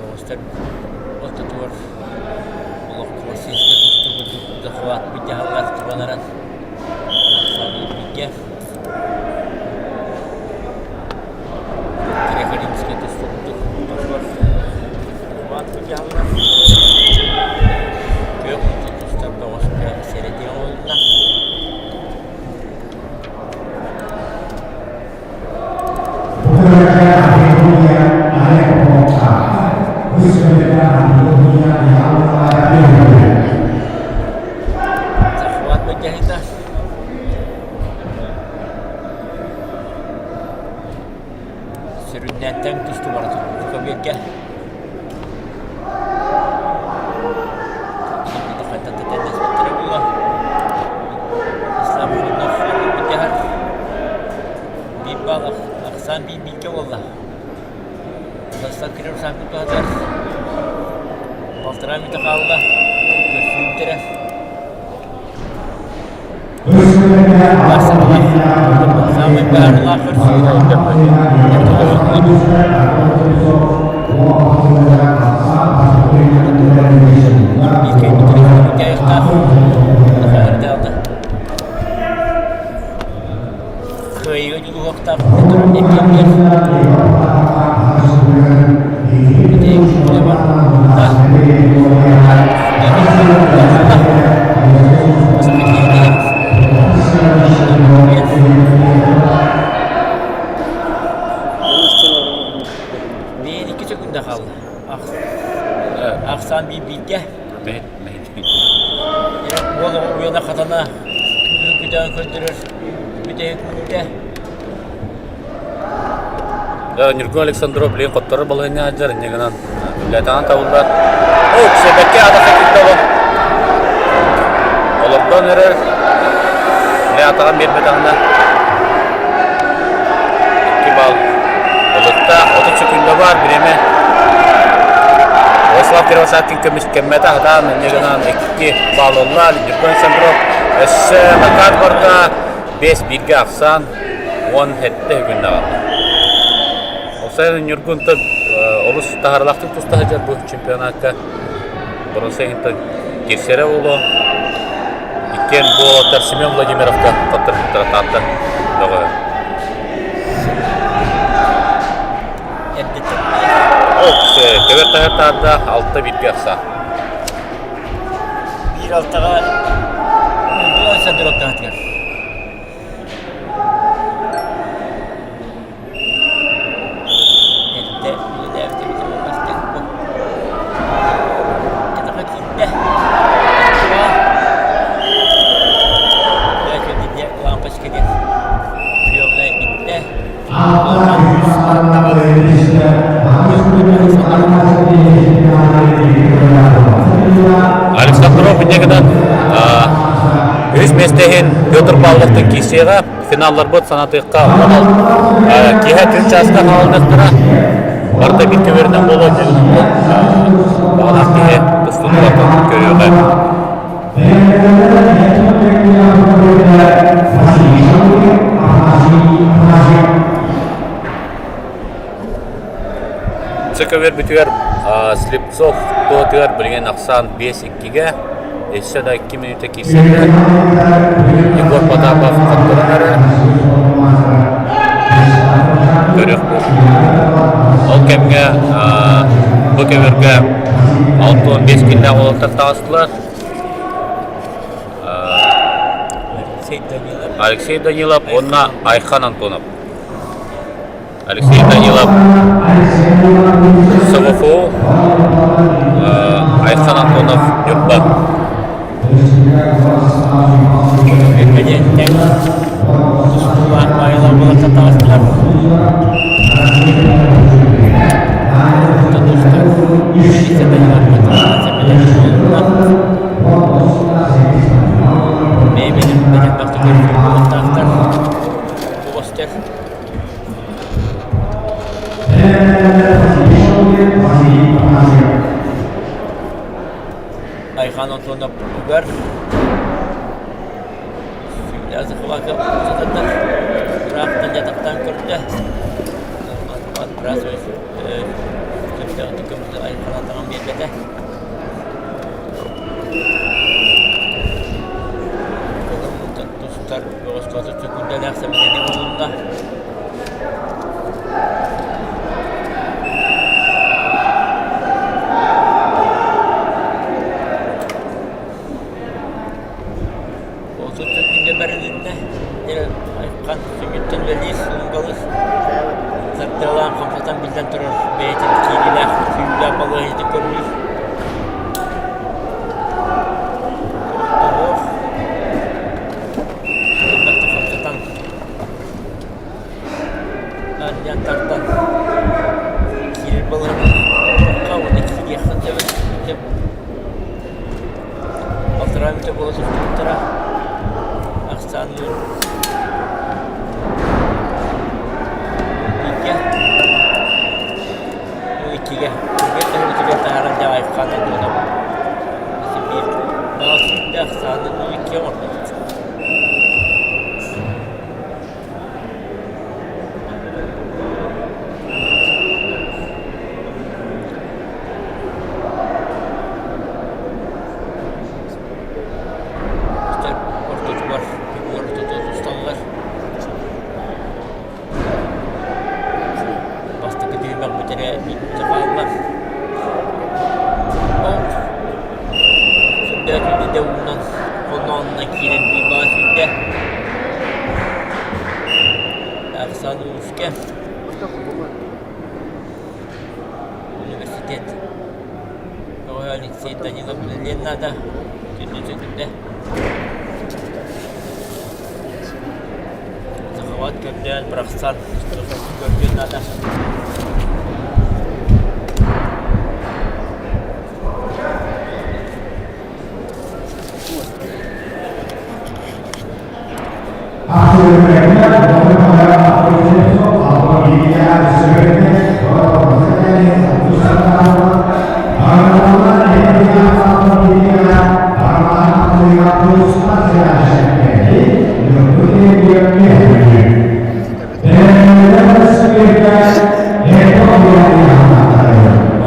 Оҕустар ортотугар олох классическай тустуу курдук захват дьаһаллар тураллара бииргэ Греко-римскэй тустуу курдук ортотугар захват дьаһаллар күөх тустар бөҕөскө сэрэтии оҥоһулунна. Захват былдьаһыыта. Сүрүннээн тэҥ тустуу бара турбут көбүөргэ. Хайдах да тэннэспэттэрэ буолуо. Ислам Хрунов былдьаһар. Барсалаах саамай быһаарыылаах көрсүү. Кыайыыга дьулуһуохтаах туран иккиэннэр Биир икки секунда хаалла. Ахсаан биир бииргэ. Уол оҕо уйана хатана күүһүн күтэҕин көрдөрөр бүтэһик мүнүүтэ. Ньургун Александров билигин хотторор балаһыанньа сылдьар, инньэ гынан үлэлээтэҕин табыллар. Оо, Сэбэккэ атаха киирдэ ол. Олордон эрэр. Били атаҕын биэрбэтэҕинэ 2 балл ылыктаах. 30 секунда баар бириэмэ. Вячеслав Кривошапкин көмүскэммэтэ сатаан инньэ гынан 2 балл ылла. Ньургун Александров өссө накат барда. 5-1-гэ ахсаан 17 күннэҕэ. Ол Ньургун олус таһаарыылаахтык туста сылдьар бу чемпионакка. Боронсайынтан киирсэрэ буолуо. Иккиэн бу уолаттар Семен Владимировка хотторбуттара Таатта бөҕө. Ол көбөр таһар таарда 6-1-гэ ахсаан. Биир алтаҕа Ньургун Александров таһытыгар. Эрдэ үлэлээбит эбитэ буолбатах бу. Кэтэхэ киирдэ. Лампочка диэн приемная иттэ. Александров инньэ гынан үһүс миэстэ иһин Петр Павловтан киирсиэҕэ. Финалларбыт санатыахха онон киэһэ түөрт чааска хаалыныахтара. Барыта биир көбүөрүнэн буолуо дьэ баҕалаах киһи тустууну барытын көрүөҕэ. Көбүөрбүтүгэр Слепцов туһатыгар билигин ахсаан 5-2-гэ өссө да 2 мүнүүтэ киирсэллэр. Егор Потапов хотторон эрэр. Көрүөхпүт. Ол кэмҥэ бу көбүөргэ 65 күннээх уолаттар таҕыстылар. Алексей Данилов уонна Айхан Антонов. Алексей Данилов СВФУ, Айхан Антонов Ньурба. Айхан Антонов угар Сүүнэ сытаннар ыраахтан дьатахтаан көрдө. Сөптөөхтүк көмүс Айхан атаҕын биэрбэтэ. Тустар бөҕөскө сөкүүндэлээх сэмэлэни булунна. Отут күнгэ бэрилиннэ. Айхан сүнньүттэн үлэлиир суунгалыс сардыалаан хамсатан биллэн турар бэйэтин киириилээх сүүрүүлээх балыыһатын көрүлүүр. Туох элбэхтик хамсатан анньан тардан киирэр балыыһатын уонна киириэххин сөп Алтараа мүнүүтэ буола сылдьыбыттара. Ахсаанныыр бииргэ, иккигэ, биир төһөбүтүгэр таһааран дьэ айхаан Антонов биир баҕа сүүрдэ ахсааны иккигэ оҥордубут. үһүскэ университет Көҕү Алексей Данилов үлэлиэн наада. Күндү сөкүндэ. Сахабат көрдөөн бырахсан көрдүөн наада.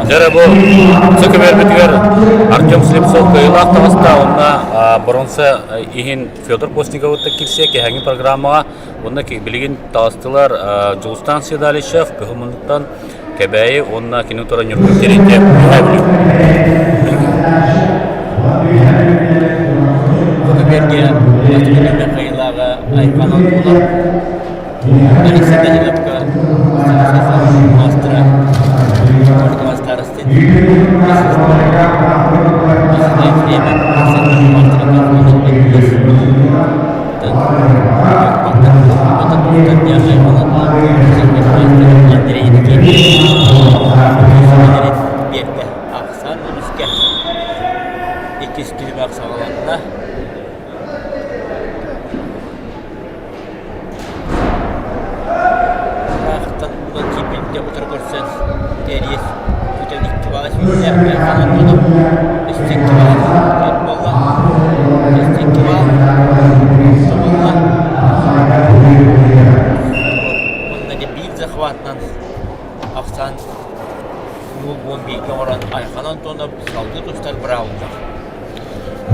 Дьэ бу сөкөмөрбүтүгэр Артем Слепцов кыайыылаах таҕыста уонна боруонса иһин Федор Постниковыттан киирсиэ киэһээҥҥи программаҕа уонна билигин таҕыстылар Дьулустаан Седалищев Кыһыл Муннуктан Кэбээйи уонна кини туран Ньургун Терентьев Үөһээ Бүлүү. Көбүөргэ бастакы Михаилааҕа Айхан Антонов, Алексей Даниловка маастара старостин Биэрдэ ахсаан үһүскэ иккис түһүмэх саҕаланна. Ыраахтан булан киирбиттэ утары көрсөн Тэриэс бүтэн икки баҕа сүүрдэ Айхан Антонов өссө икки баҕа түөрт буолла өссө икки баҕа тобулла уонна дьэ биир захватынан ахсаан 0-11 оҥорон Айхан Антонов салгыы тустар быраабыллар.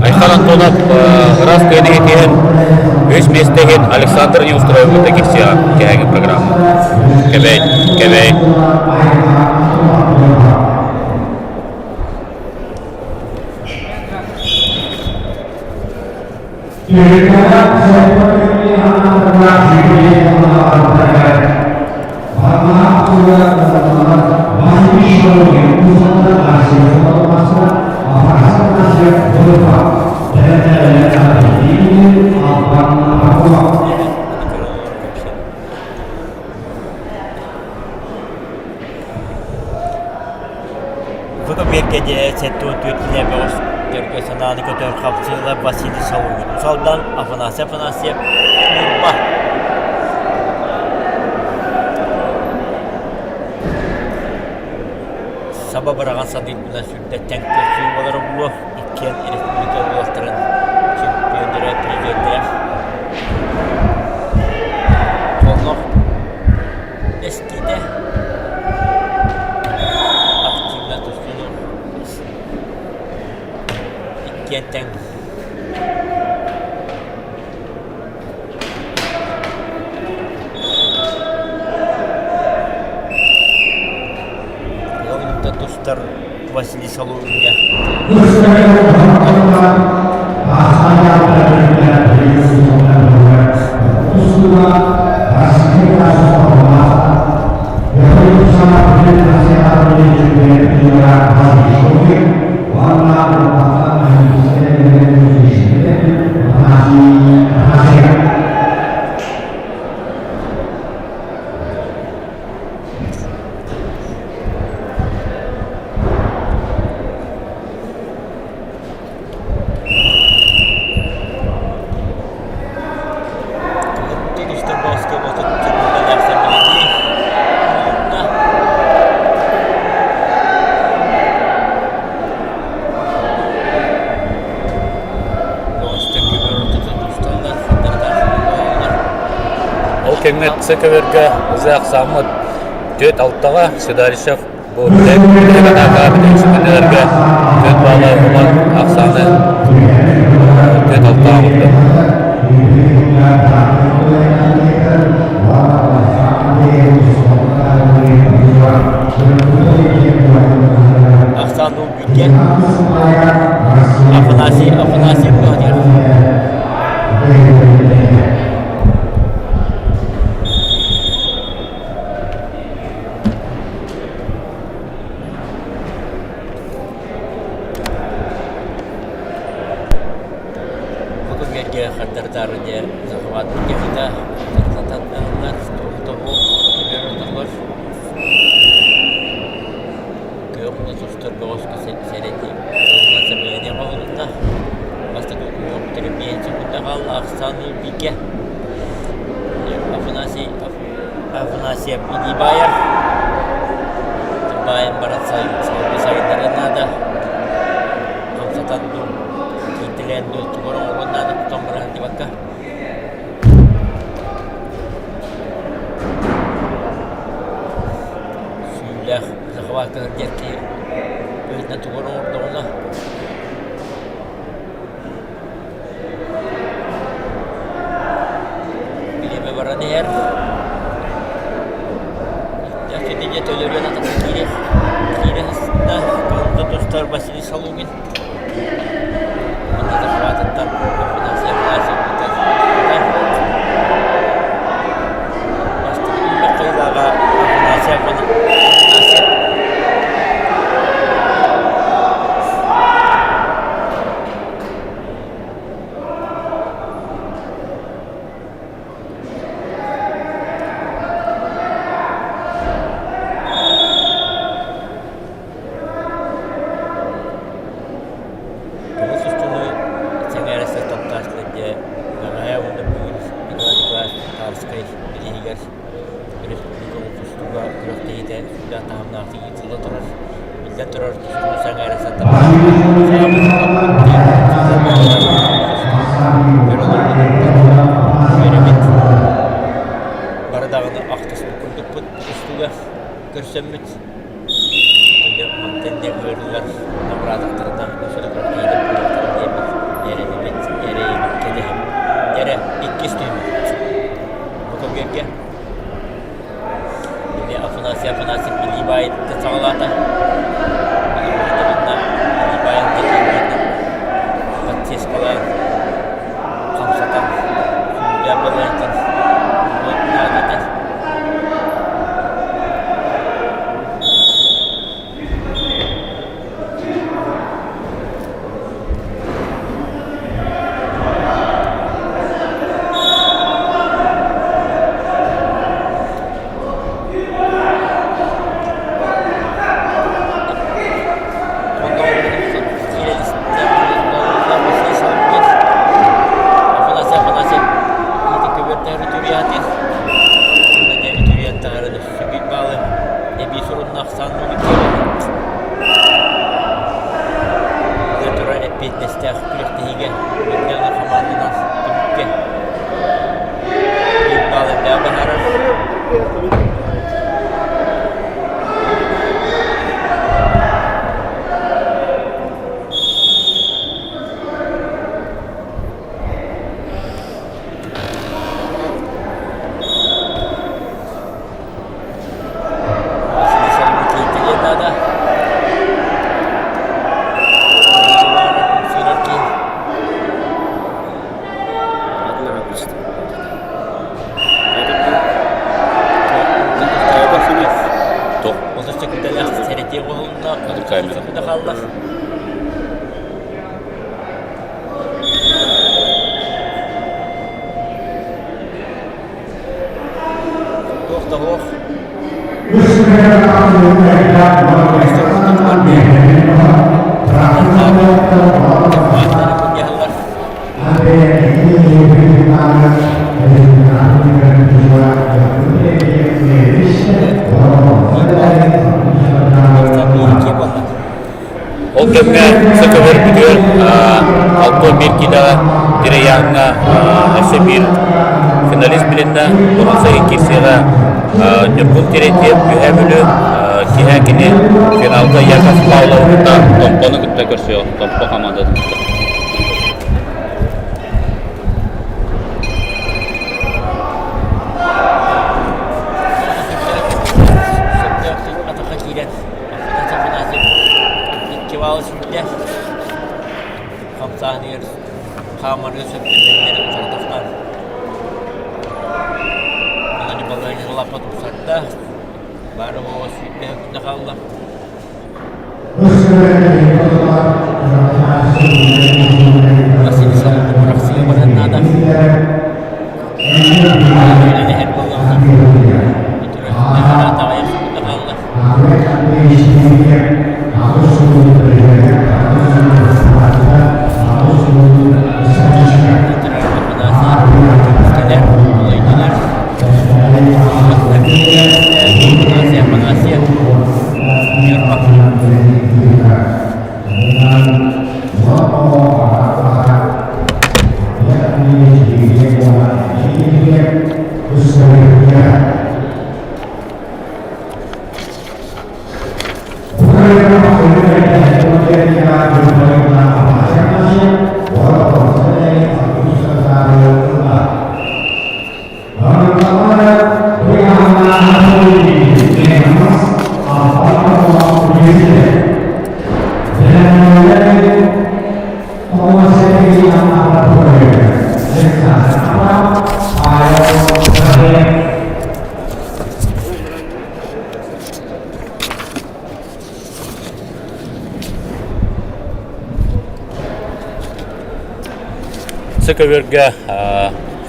Айхан Антонов ыраас кыайан иһитиһэн үс миэстэ иһин Александр Неустроевы кирсиэҕэ кэһээҥи программа. Кэбэй, кэбэй. Бу кэмиэргэ 74 килэ бөҕөс төргө санааны көтөр хапсыылар Василий Соломин Салдан Афанасий Афанасьев Ньурба Саба быраҕан сатыырбынан сүрдэттэн көрсүү буолара буолуо иккиэн республика уолаттарын чемпионнара призердэрэ Холлох эстиитэ активно тустууну иккиэн тэҥ Ыалдьыттан тустар Василий Соловьев Ол кэмҥэ ЦКВ-га ызаах сааммыт түөрт алтаҕа Седалищев бу бүтэһик түөрт баала ылан ахсааны түөрт алтаҕа оҥордо. Ахсаан Бүккен Афанасий Афанасьев Владимир. Көбүөргэ хардары-таары дьэ захват былдьаһыыта тардыллар, туох көбүөр ортотугар күөх уҥа тустар бөҕөскө сэрэтии тылынан сэмэлэниэх оҥоһулунна. Бастакы күөх бүтэрин секунда хаалла, ахсаан бииргэ. Афанасий Афанасьев илии баайар. Баайан баран салгыы сайыннарыан наада. Хамсатан дуу, кииртэлээн дуу, тугу эрэ оҥоруон наада тутан баран сылдьыбакка. Сүүллээх захватка сылдьар киһи быһыытынан тугу эрэ оҥордоҕуна Бириэмэ баран иһэр. Дьэ төлөрүөн атахха киирэ киирэ сыста. Кылга тустар Василий Шалугин. Манна захватыттан Афанасий Афанасьев Бастакы түһүмэх кыайыылааҕа Афанасий Афанасьев. Көҥүл тустууну сэҥээрэ таптааччылар дьэ бэҕэһээ уонна бүгүн Николай Николаевич Тарскай бирииһигэр Республика тустууга күрэхтэһиитэ сүрдээх таһымнаахтык ыытылла турар. Биллэн турар, тустууну сэҥээрэ үөрэбит. Бары даҕаны ахтыспыт курдукпут тустууга көрсөммүт. Мантан дьэ ыарыылар абыраатахтарына өссө да күрэхтэһиилэр буолуохтара диэммит эрэнэбит, эрэйэбит, кэтэһэбит. Эрэ иккис түһүмэх. Бу көбүөргэ Ини Афанасий Афанасьев илии баайыттан саҕалаата. Манна илии баайын кэтиирбитинэн подсескалаан хамсатан сүүрдээх балыыһаттан наадата. Афанасий Афанасьев эбии сурунна ахсаан турар эппиэтинэстээх күрэхтэһиигэ Биллэҕэ хамаанданан түмүккэ биир баал элбэҕи быһаарар. Туох да суох. Ол кэмҥэ саха бүтүөр 61 киилэҕэ Кирэйааҥҥа өссө биир финалист билиннэ. Боруонса киирсиэҕэ Ньургун Терентьев Үөһээ Бүлүү киһэ кини финалга Яков Павловы кытта Томпону кытта көрсүөҕэ Томпо хамаандатын кытта. Атахха киирэн Афанасьев икки баалы сүүрдэ. Хамсааһыныгар хаамарга сөп түбэһиннэри утары Онон балыыһа лаппа тупсарда. Бары оҕо сүүрдэ күнэ хаалла. көбүөргэ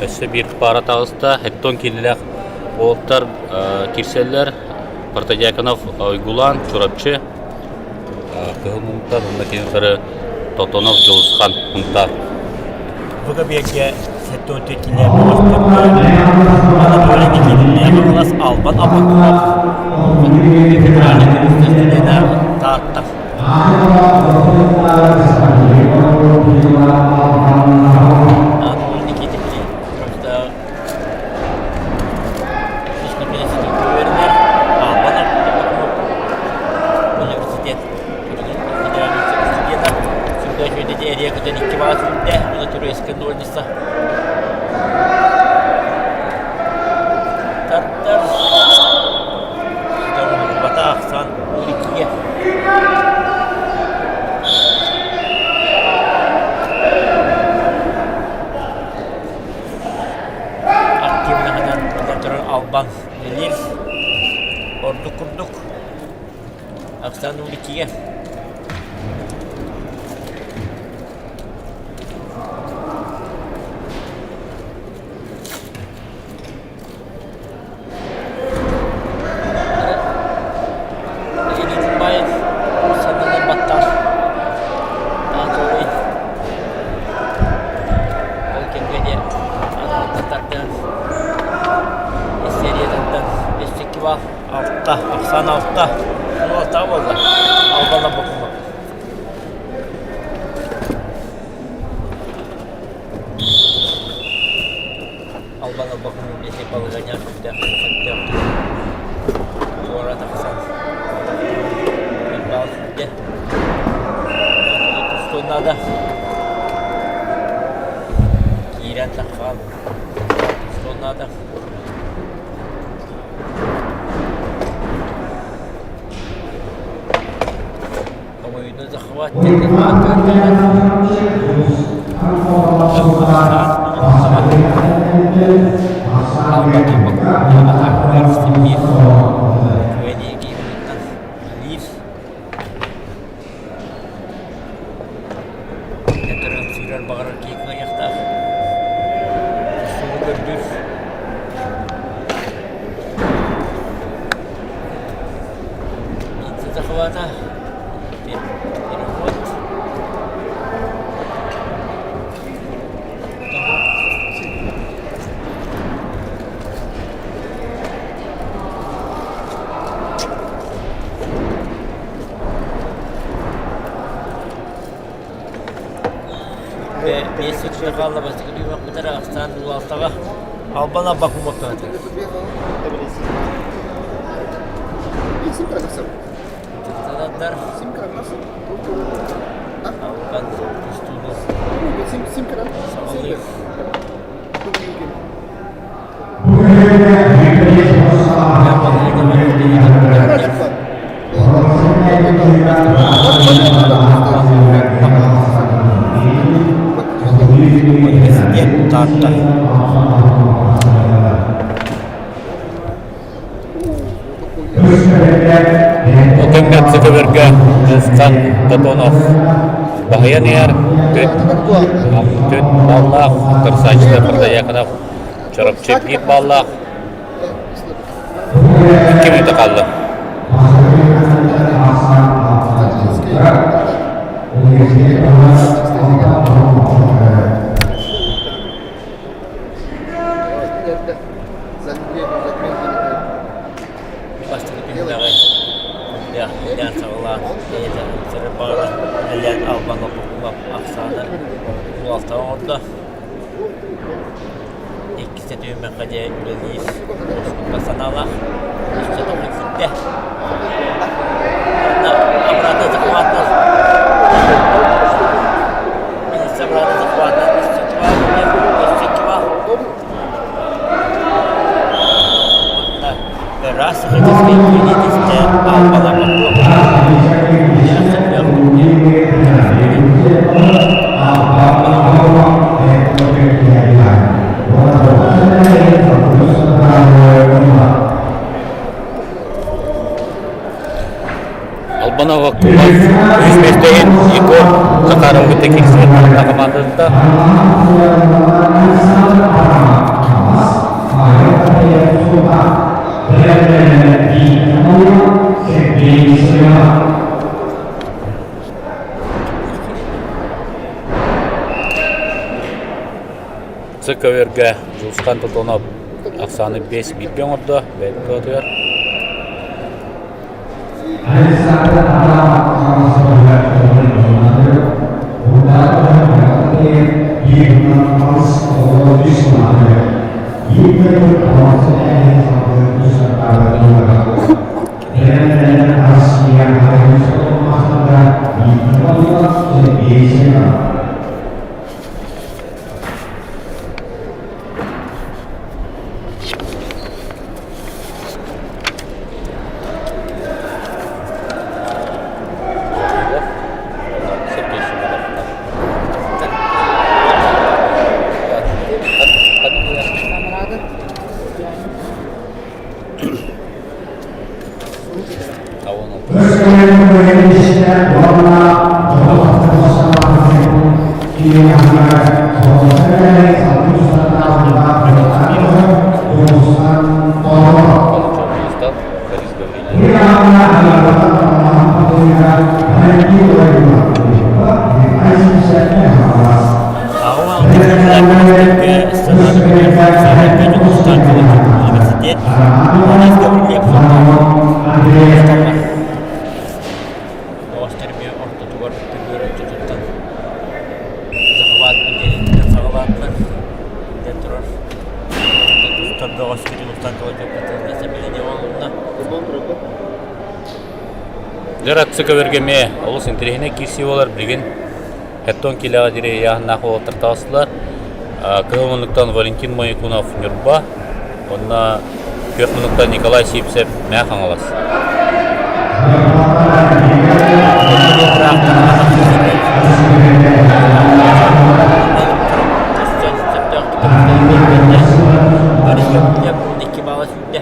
өссө биир паара таҕыста. Эттон киинэлээх уолаттар киирсэллэр. Протодьяконов Уйгулаан, Чурапчы, Кыһыл Муҥтан уонна кини утары Тотонов Дьулусхан Мунтаар. Бу көбүөргэ 74 киинэ бөҕөстөргө Анатолий Никитин Хаҥалас Албан Абакумов федеральнай көмүс студена Таатта. Анатолий Никитин Чурапчытааҕы үөрэнэр Албан Абакумов университет федеральный студена сүрдээх үөдэти эрийэ көтөн икки баҕа сүүрдэ уонна турецкай нольница тардар Бата ахсаан иккигэ Активнаһынан биллэн турар Албан үлэлиир ордук курдук ахсаан иккигэ Илиитин баайан саннынан баттаан Анатолий ол кэмҥэ диэн анаҕыттан тардыһан сериятыттан өссө баал алта ахсаан алта алтаҕа буолла албалар бокума Албан албаһын ити балаһыанньа сүрдээх сөптөөхтүк туора тахсан баал сүүрдэ. Тустуон наада. Киирэн таххан тустуон наада. Обоюдно захват баҕарар киһи кыайыахтаах. Суолу көрдүүр. Захвата переход. Биэс сүүс хаалла бастакы түһүмэхпитигэр ахсаан улаалтаҕа Албан Аббакумов Албан тустууну саҕалыыр. Университет Таатта. Ол кэмҥэ Цыкыбырга Дьулусхан Тотонов баһыйан иһэр түөрт баллаах Тарсааччы Протодьяконов Чурапчы биир баллаах икки мүнүүтэ хаалла. Бастакы түһүмэҕи күннээх саҕалаан бэйэтэ ылсары баҕаран үлэлээн Албан Лоппукулап ахсаана уолтаҕа оҥордо. Иккис түһүмэххэ дьэ үлэлиир уустук санаалаах өссө тоҕо киирдэ. Уонна обратно захватнал обратно захватнал өссө өссө Ыраас сахатическай киинэтистэ Албанова Кубань үс миэстэһин Егор. Захаров кытта киирсиэн Таатта хамаандата. Цыкөбөргө Дьулустан Тотонов ахсааны 5 бииргэ оҥордо бэйэтин туһатыгар. Сергей Семенов. Университет Оҕостор эмиэ ортотугар көбүөр ортотуттан захват нэдиэлэтиттэн саҕалаатылар. Биллэн турар, тустар бөҕөспүтүн устан сэмэлэниэ Дьэр атсы көбөргө эмиэ олус интэриэһинэй киирсии буолар. Билигин Хеттон киилэҕэ диэри ыйааһыннаах уолаттар таҕыстылар. Кыһыл муннуктан Валентин Моякунов Ньурба уонна күөх муннуктан Николай Сивцев Мээ Хаҥалас. Икки баала сүүрдэ.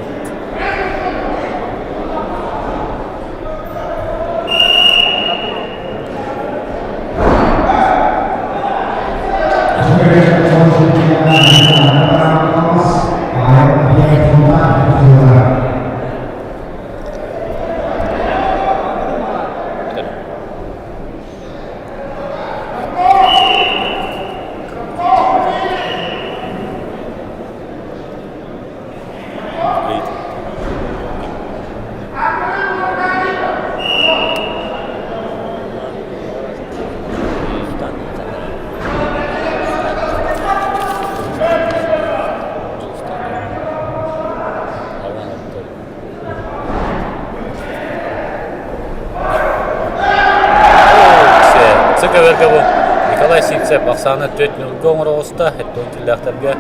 Николай Сивцев ахсаана 4 нөлгө оҥоро оҕуста. Эттон киллээхтэргэ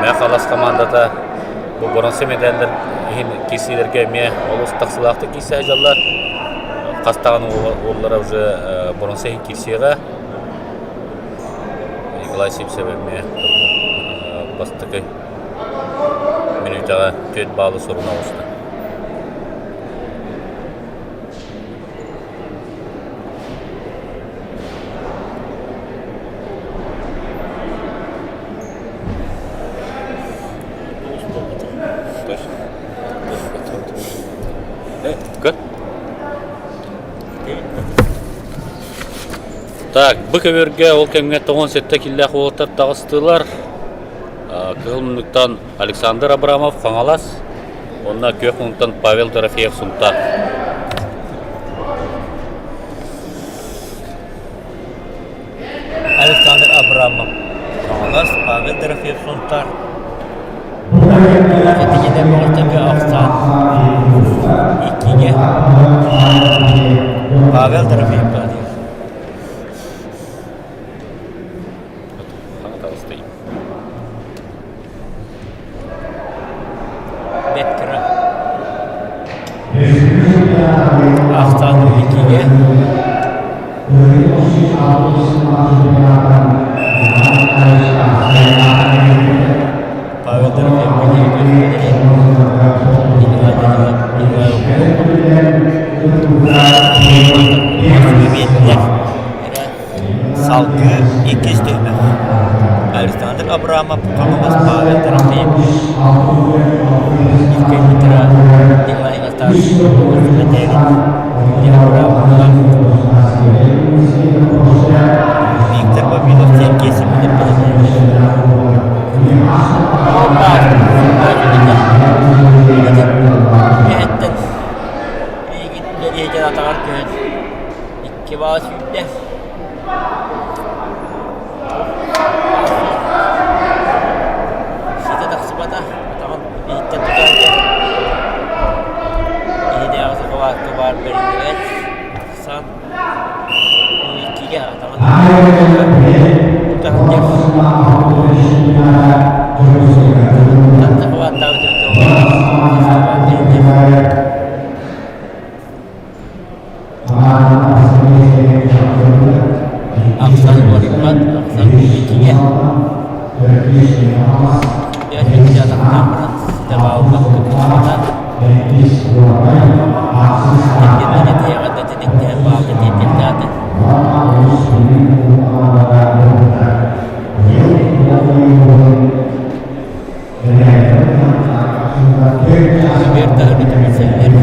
Мэҥэ Хаҥалас хамаандата бу боронса медаллар иһин киирсиилэргэ эмиэ олус тахсыылаахтык киирсэ сылдьаллар. Хас даҕаны уоллара уже боронса иһин киирсиэҕэ. Николай Сивцев эмиэ бастакы мүнүүтэҕэ 4 баалы суруна оҕуста. Так, бу көбүөргэ ол кэмҥэ 97 киллээх уолаттар таҕыстылар. Кыһыл муннуктан Александр Абрамов Хаҥалас уонна күөх муннуктан Павел Дорофеев Сунтаар. Александр Абрамов Хаҥалас, Павел Дорофеев Сунтаар. Этигинэ бөҕөстөргө ахсаан иккигэ Павел Дорофеев диир. Бэрт кыра ахсаан иккигэ Павел Дорофеев Павел Трофимов Евгений Николай Николаевич Виктор Бабилов Сергей Семенов Эһэттэн миигин үлэлиэтин атаҕар түһэн икки баа сүүрдэ. Ситэ тахсыбата, атаҕын иһиттэн тутааччы. Иһинээҕи сакалаакка баар бэриллибэт. Ахсаан иккигэ атаҕын тутаһыйар. Сакалааттаабыт эбитэ Ахсан уларыйбат, ахсан иккигэ. Дьэ, атахтаан баран ситэ баалбакка тутуспата. Кэргэнэ тиһэҕэ да тиниктэһэн баалга тиэрдиэхтээтэ. Сибиэр таһырдьа түмүлсэллэр.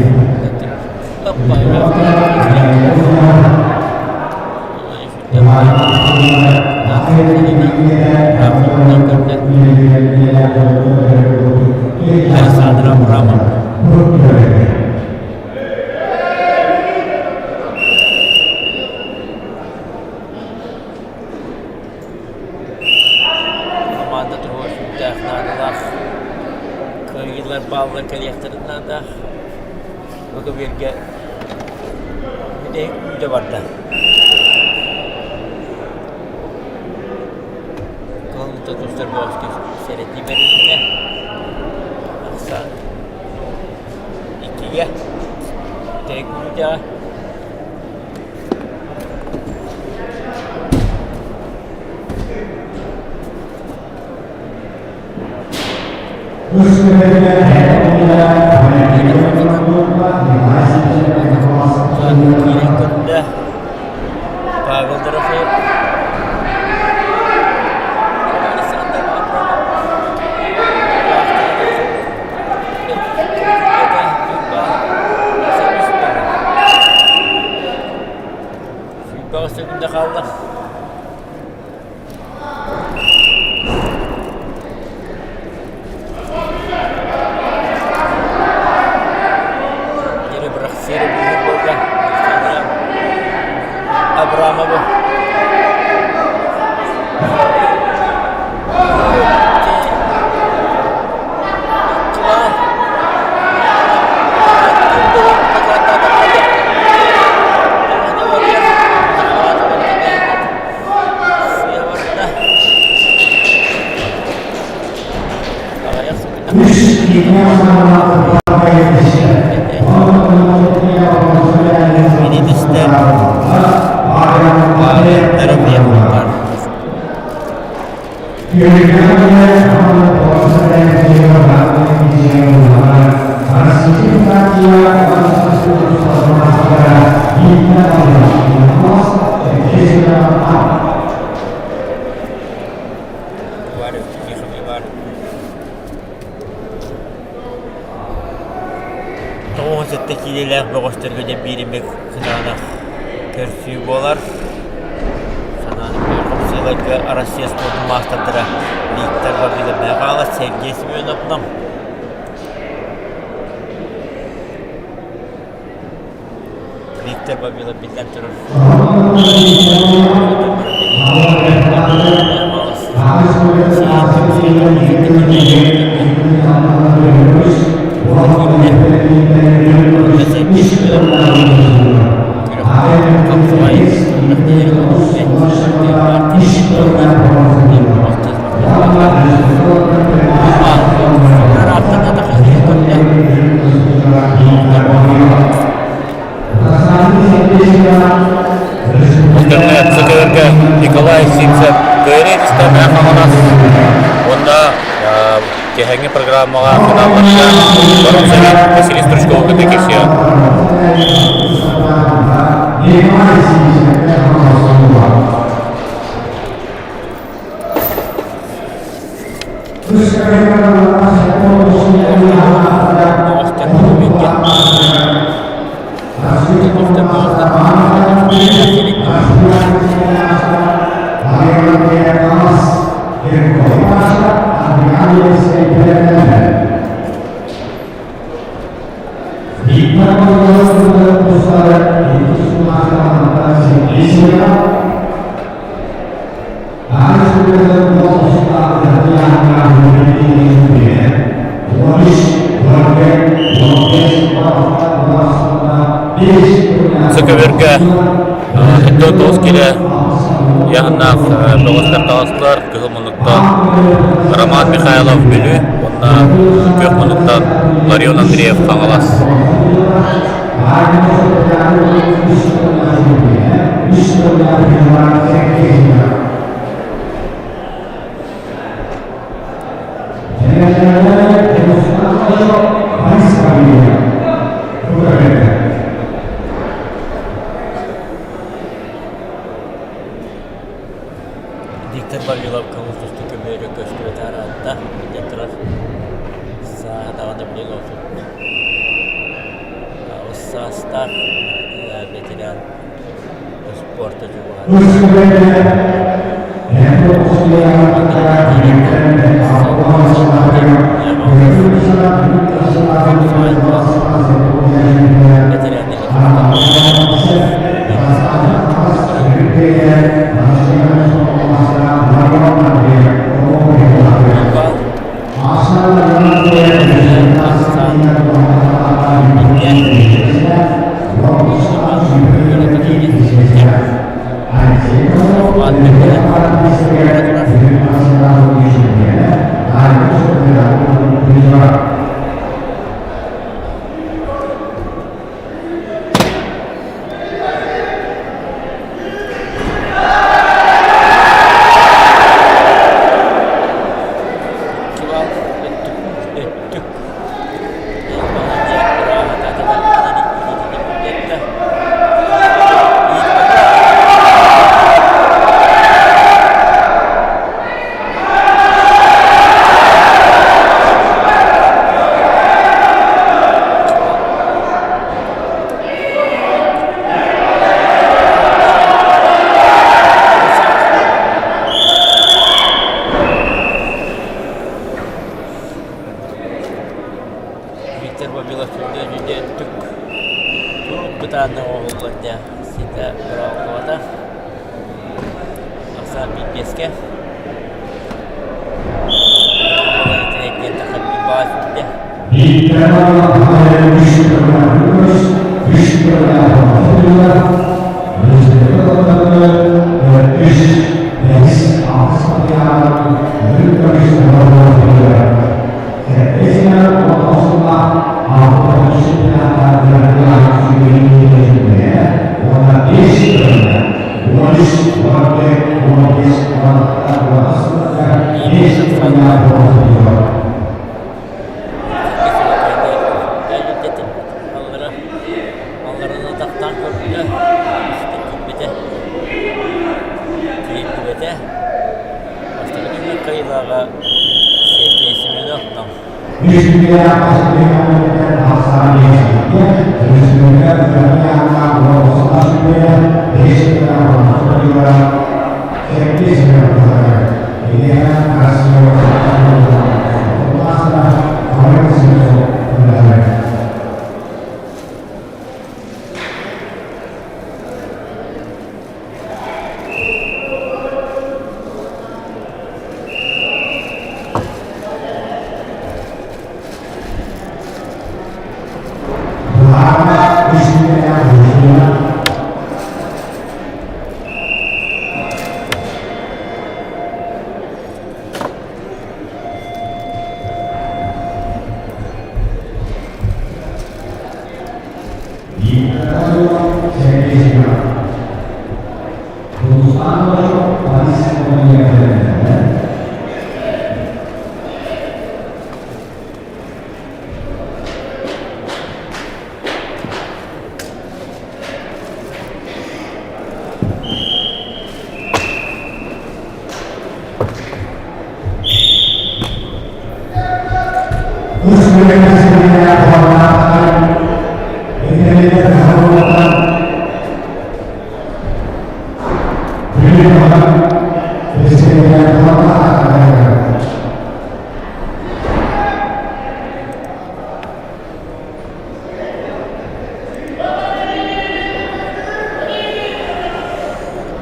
Александра Абрамова. Команда туруга сүрдээх наадалаах. Кыайыылар бааллар кэлиэхтэрин наада. Бу көбүөргэ бүтэһик күүтэ барда. Кылымта тустар бөҕөскө сэрэтии бэрилиннэ. Ахсаан иккигэ бүтэһик күүтэҕэ. Киирэн көрдө Павел Дорофеев Александр Абрамов Сүүрбэҕэ сөкүүндэ хаалла. Диэри бырахсыыр быыһык буолла Александра Абрамова. 97 киилэлээх бөҕөстөргө дьэ биир эмэ кытаанах көрсүү буолар. Санааны биир хапсыыларга Россия спордун маастардара Виктор Вавилов хаала Сергей Семенов Нам. Виктор Вавилов биллэн турар. Интернет-ЦКР Николай Сивцев кыайыы түстэмэ Хаҥалас уонна киэһэҥҥи программаҕа финалларга Боронсовик Василий Стручкову кытта киирсиэҕэ. Бөҕөстөр көбүөргэ Бөҕөстөр бөҕөстөр Сөкөбөргө 79 килэ ыйааһыннаах бөҕөстөр таҕыстылар. Кыһыл муннуктан Роман Михайлов Бүлүү уонна күөх муннуктан Ларион Андреев Хаҥалас. Виктор Вавилов көҥүл тустуу көмүөрү көстүбэтэ араатта, биллэн турар, сааһа даҕаны билигин 38 саастаах ветеран спорта дьулуһар. Виктор Вавилов үрдүк турук бытааннык оҥоһуллар дьэ ситэ быраҕыллыбата. Ахсаан биирбиэскэ. Сергей Семенов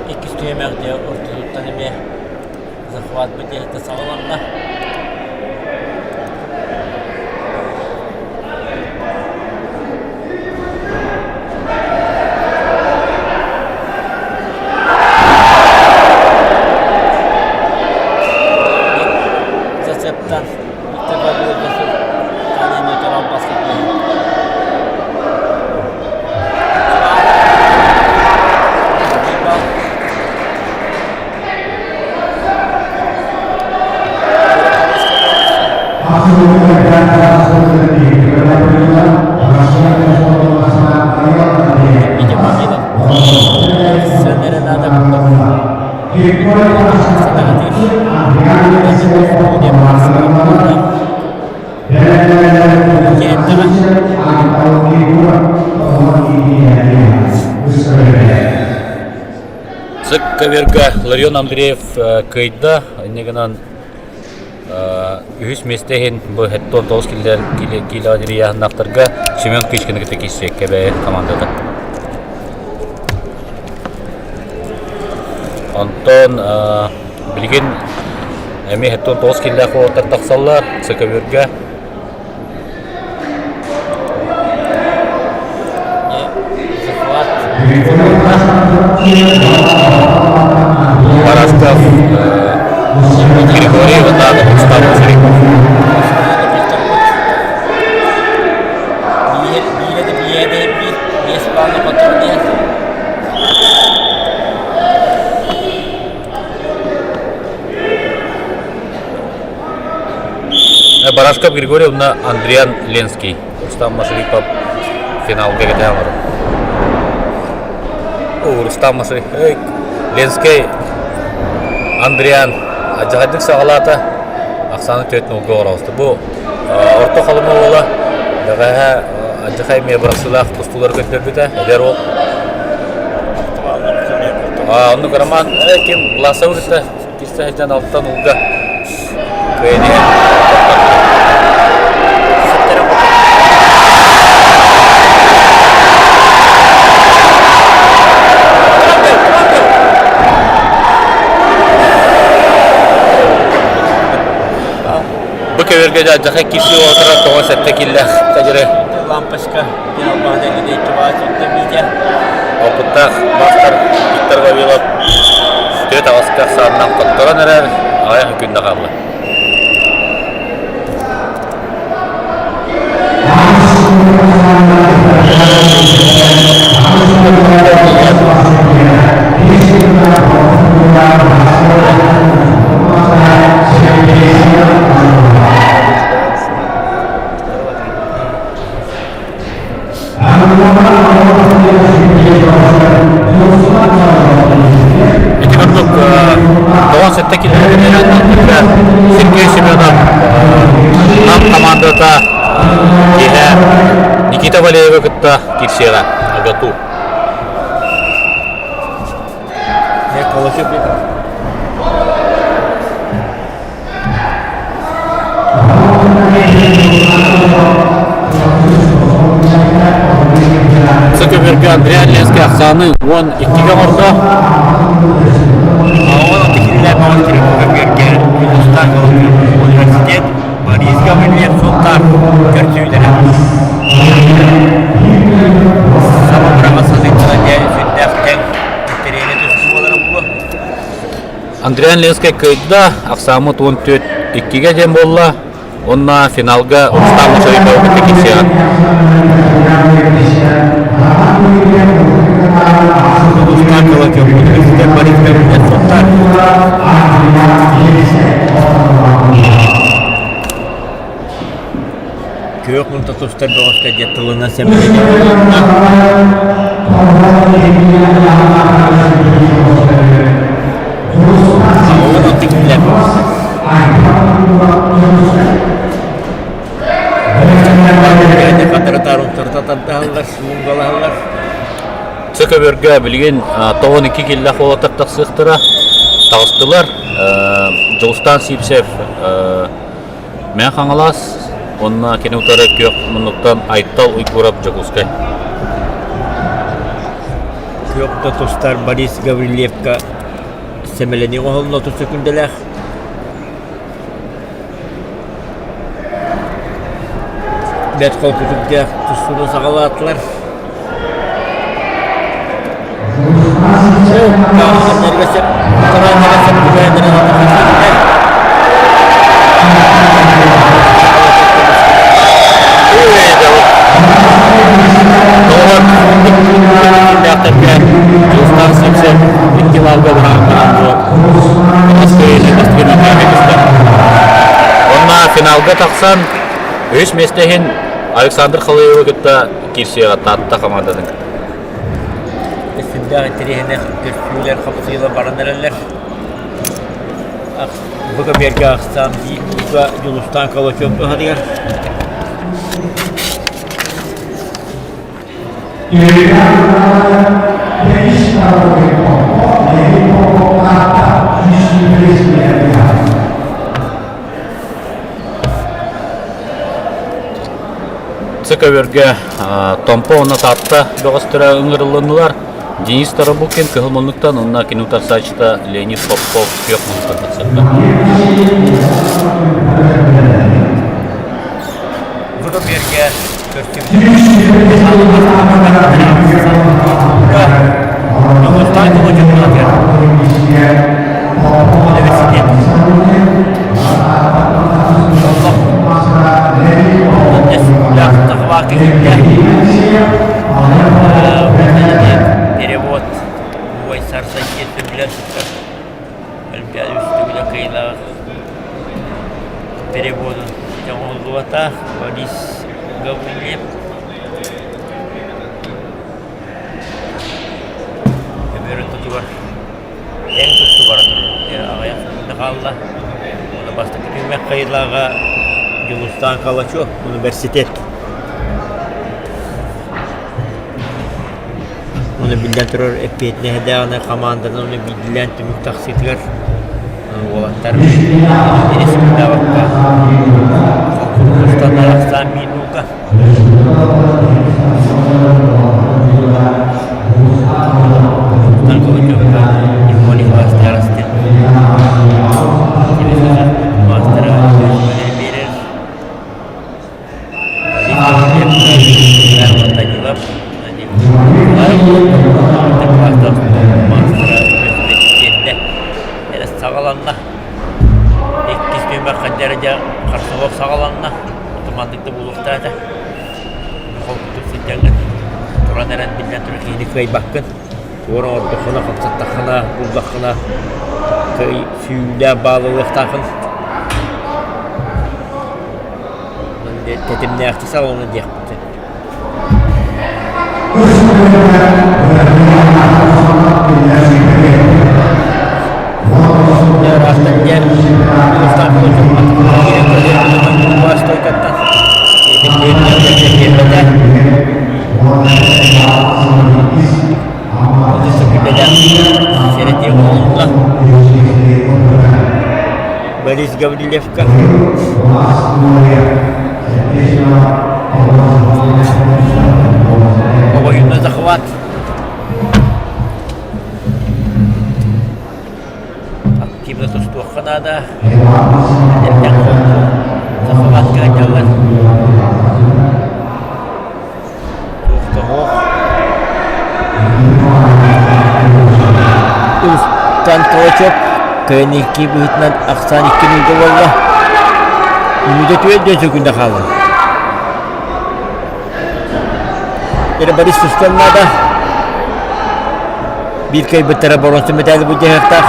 Иккис түһүмэх дьэ ортотуттан эмиэ захват бытыһыта саҕаланна. Зацептан Виктор Вавилов Цыкковерга Ларион Андреев кыайда. Инньэ гынан үһүс миэстэ иһин бу 79 киилэ киилэҕэ Семен Кычкины кытта киирсиэккэ бэйэ командата. Онтон билигин эмиэ 79 киилээх уолаттар тахсаллар Цыкковерга. Барашков Григорий уонна Рустам Шарипов. Барашков Григорий уонна Андриан Ленский. Рустам Машарипов финалга кэтээн олорор. Рустам Машарипов Ленскэй Андриан адьаҕайдык саҕалаата. Ахсааны түөрт нолга оҕороосто. Бу орто халыма уола бэҕэһээ Адьахай эмиэ бырахсыылаах тустуулары көрдөрбүтэ. Эдэр уол. Оннук Роман ким Власовы кытта кирсэ сылдьан алтан уулга кыайан Бу көбүргэ дьахай кирси уолаттара тоҕо сэттэ киллээх тадьыры Лампочка Опыттаах маастар Виктор Вавилов түөрт аҕыска ахсаанынан хотторон эрэр, аҕыйах күн да хаалла. Ити курдук 97 километр Сергей Семенов Нам командата киэһэ Никита Валеевы кытта киирсиэҕэ АГАТУ. Сөкөбөргө Андрей Ленский ахсааны 12-ге оҥордо. Университет Борис Гаврильев Султан көрсүүлэрэ. Саба быраҕа сатыылара дьэ сүрдээх интэриэһинэй тустуу буолара буолуо. Андриан Ленскэй кыайда, ахсааммыт 14 иккигэ диэн буолла. Уонна финалга Рустам Мушариповы кытта киирсиэҕэ. Улуустаах Кылатык университет Борис Гаврильев Султан. Күөх мунта тустар бөҕөскө диэн тылынан сэмэлэнэ олордо. Оҕо тиктилэр. Хатырытаар умсарыта тардаһаллар, мунгалаһаллар. Сөкөбөргө билигин 92 киллэх уолаттар тахсыахтара. Таҕыстылар. Дьулустаан Сивцев Мэҥэ Хаҥалас уонна кини утары күөх муннуктан Айтал Уйгуров Дьокуускай. Күөх да тустар Борис Гаврильевка сэмэлэнии оҥоһулла 30 сөкүүндэлээх. Бэрт холкутук тустууну саҕалаатылар. Дьулустаан Сивцев икки балга быраҕан баран Онно финалга тахсан үс миэстэ иһин Александр Халыевы кытта киирсиэҕэ Таатта хамаандатын. Сүрдээх интэриэһинэй көстүүлэр хапсыылар баран эрэллэр. Бу кэмиэргэ ахсаан биир ууга Дьулустаан Калачев туһатыгар. Цөкөбөргө Томпо уонна Таатта бөҕөстөрө ыҥырыллыннылар. Денис Тарабукин кыһыл муннуктан уонна кини утарсааччыта Леонид Попов күөх муннуктан тахсарда. Бу кэмиэргэ көрсүбүтүм. Дьулустаан Кулачев Университет. Перевод Уайсарса диэн сыттар Олимпиада үстүгүнэ кыайыылаах переводун оҥоһуллубата Борис Гаврильев Өмүр ортотугар Эн тустубара аҕыйах күннэ хаалла. Уонна бастакы түһүмэх хайылааҕа Дьулустаан Калачев университет. Уонна биллэн турар эппиэтинэһдээҕинэ хамаанданан уонна биирдиилээн түмүк тахсыытыгар уолаттар республикаҕа холкутук арахсаан биир нуука. Саҕаланна. Иккис түһүмэххэ дьэ харсыбыт саҕаланна. Маннык да буолуохтаах этэ. Холкутук сылдьаҥҥын туран эрэн биллэн турар киһини кыайбаккын. Туора оҥордоххуна, хамсаттаххына, буллаххына кый сүүлээх баалылыахтааххын. Тэтимнээхтик салалына диэхпит сөп. Борис Гаврильевка Обоюдный захват. Активно тустуохха наада. Эрдэх захватка дьаллар. Туох Устан Калачев кыайан икки быһыытынан ахсаан икки ньуурга буолла. Мүнүүтэ түөрт диэн сөкүүндэ хаалла. Эрэ Борис тустан наада. Биир кыайбыттара боруонса мэтээли былдьаһыахтаах.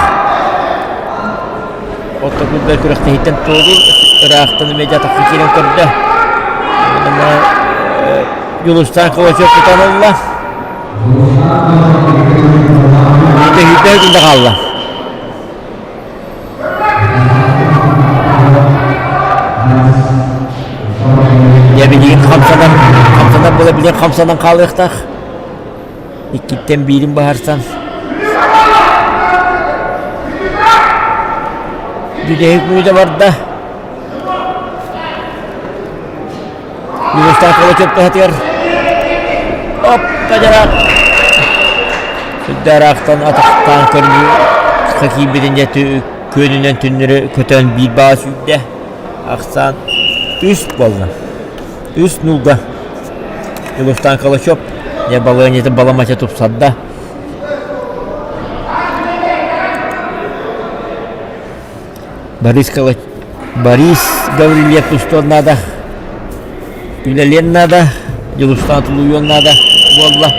Оттокурдар күрэхтэһииттэн туоруур ыраахтан эмиэ атахха киирэн көрдө. Уонна Дьулустаан Калачев тутан ылла. Тэһиитэ күндэ хаалла. Дьэ билигин хамсанан, хамсанар буола билигин хамсанан хаалыахтаах. Иккиттэн биирин баһарсан. Бүтэһик мүнүүтэ барда. Юрустаах Колочев Оппа-дьараах! Сүрдээраахтан атахтаан көрүү киирбитин дьэ күөнүнэн түннэри көтөн биир баа сүүрдэ. Ахсаан үс буолла. Үс нуулга. Юлустаан Калачев дьэ балыанньатын баламача тупсарда. Борис Борис Гаврильев тустуон наада, үлэлиэн наада, Дьулустаан тулуйуон наада буолла.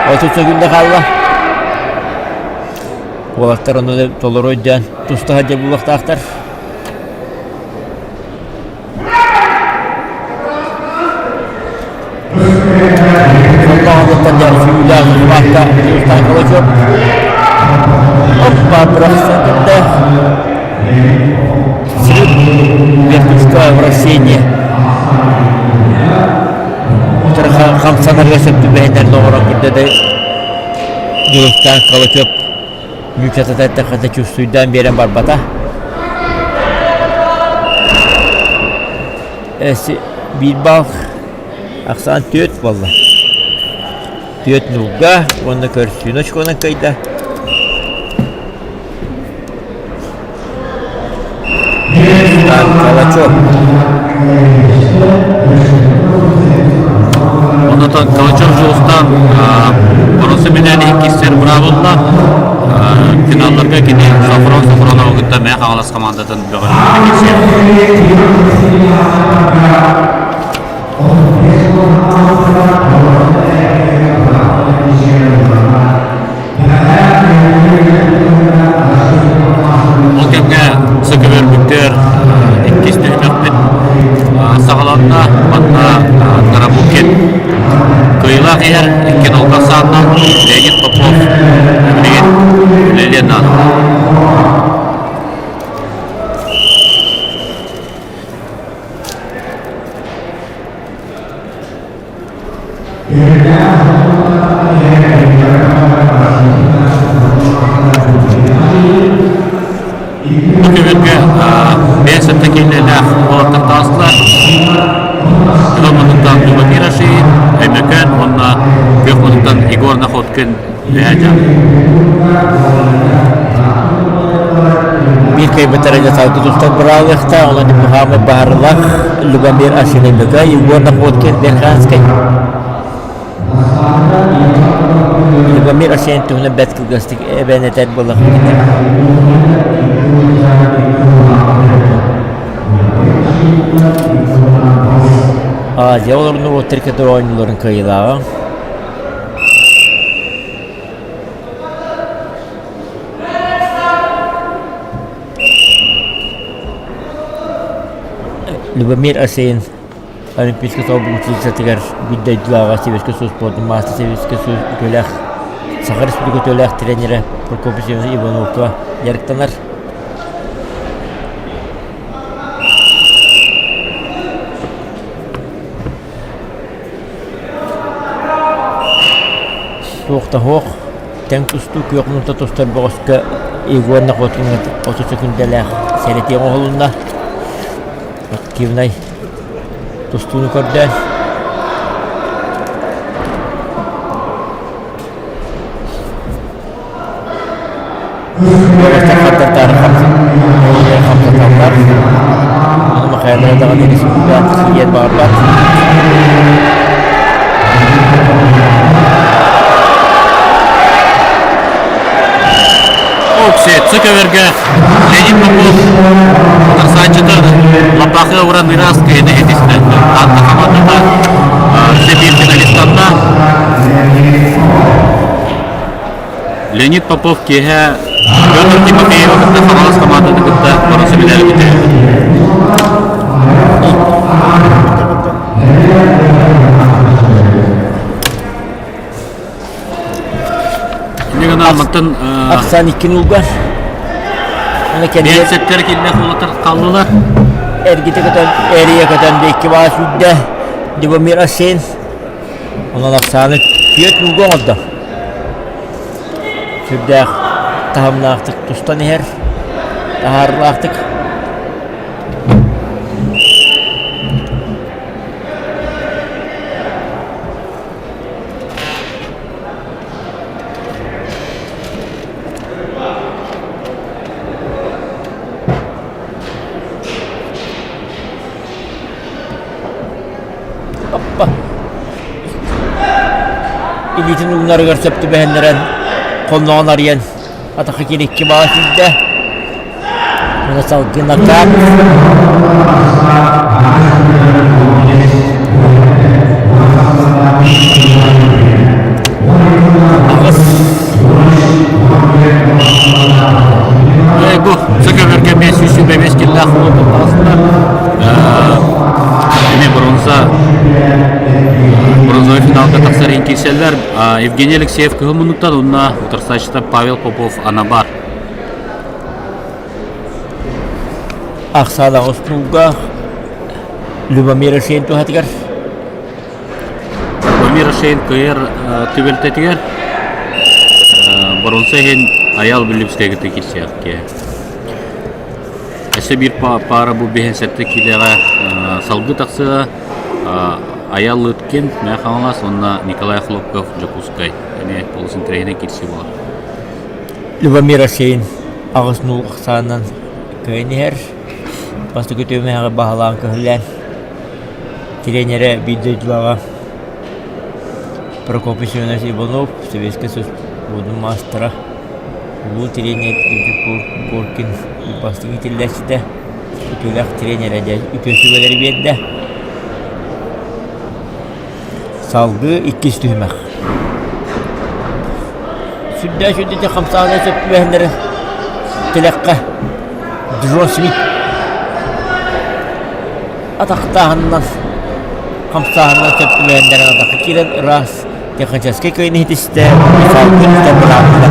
30 секунда хаалла. Уолаттар ону толору өйдөөн туста сылдьар буолуохтаахтар. Онтон дьэ сүүрүүлээх Иванка Дьулустаан Калачев оппа бырахсан кытта срыв вертушка вращение хамсанарга сөп түбэһиннэр доҕорон көрдө да Дьулустаан Калачев ньууччатата эттэххэ чувствуйдаан биэрэн барбата. Биир баал ахсаан түөрт буолла. Түөрт нуулга уонна көрсүүнү очконан кыайда. Калачев. Онтон Калачев Дьулустаан боруоса медали иккиссэр быраабылла. Финалларга кини Софрон Софронову кытта Мэҥэ Хаҥалас хамаандатын бөҕөргөтө киирсиэ. Ол кэмҥэ сөкөбөрбүттэр иккис түһүмэхпит саҕаланна. Манна Тарабукин кыайыылаах иһэр икки нолга саанна Леонид Попов билигин үлэлиэн наада. Бу көбүргэ 5 киилэлээх уолаттар таҕыстылар. Кыһыл муннуктан Любомир Ашиин, Өймөкөөн уонна күөх муннуктан Егор Находкин үөһээ дьаам. Биир кыайбыттара дьэ салгыы тустар быраалыахтаах, онон Мухаммед Баһарылах, Любомир Ашин Өймөкөөн, Егор Находкин Верханскай. Любомир Ашин туһунан бэрт кылгастык эбэн этэр буоллахпытына. Азия олорун норуоттар кытары оонньууларын кыайыылааҕа. Любомир Асеин Олимпийскай солбугуччутугар биир дойдулааҕа Советскай Союз спордун маастар Советскай Союз үтүөлээх Саха Республика үтүөлээх тренерэ Прокопий Семенович Ивановка дьарыктанар. Туох да суох, тэҥ тустуу күөх муҥта тустар бөҕөскө Егор Находкиҥҥа 30 сөкүүндэлээх сэрэтии оҥоһулунна. Активнай тустууну көрдөөн. Уолаттар хардартаары хамсаталлар. Ону Михайлова даҕаны республика киирэн баҕарбат. Оксетса көбөргө Ленин Попов утарсааччыта лаппаахы уран ыраас кыайыны этистэ. Таатта хамаандата биир финалистанна. Леонид Попов киэһэ Петр Тимофеева кытта Хаҥалас хамаандатын кытта боруоса билээбитэ. Инньэ гынан мантан Ахсаан икки нуулга. Биэнсэттэр киллэх уолаттар хааллылар. Эргитэ көтөн, эрийэ көтөн икки баа сүүрдэ. Любомир Асен. Онон ахсааны түөрт нуулга оҥордо. Сүрдээх таһымнаахтык тустан иһэр. Таһаарыылаахтык. Оппа! Илиитин уунарыгар сөп түбэһиннэрэн, хонноҕун арыйан, атахха киирикки баҕа сүүрдэ. Уонна салгыы накаат. Бу сөкөбөргө 525 киллээх буолбут таҕыста. Эмиэ бронза бронзовый финалга тахсар иһин киирсэллэр. Евгений Алексеев кыһыл муннуктан уонна утарсааччыта Павел Попов Анабар. Ахсаалаах устуулга Любомир Шейн туһатыгар Любомир Шейн кыайар түбэлтэтигэр боруонса иһин Айаал Бүллүпскэйгэ киирсиэхкэ. Өссө биир паара бу биһин сэттэ киилэҕэ салгыы тахсыа Айаал Лыткин, Мэҥэ Хаҥалас уонна Николай Хлопков Дьокуускай. Эмиэ олус интэриэһинэй киирсии буолар. Любомир Шейн аҕыс нуул ахсаанынан кыайан иһэр. Бастакы түһүмэҕи баһылаан көһүлээн тренерэ биир дойдулааҕа Прокопий Семенович Иванов, Советскай Союз спордун маастара, улуу тренер Дмитрий Коркин бастакы иитиллээччитэ, үтүөлээх тренерэ диэн үтүө сүбэлэри биэрдэ. Салгыы иккис түһүмэх. Сүрдээх сүрдэтэ хамсааһына сөп түбэһиннэрэ тилэххэ Джо Смит атахтааһынынан хамсааһынынан сөп түбэһиннэрэн атахха киирэн ыраас техническэй кыайыыны ситистэ салгыы тутан быраапта.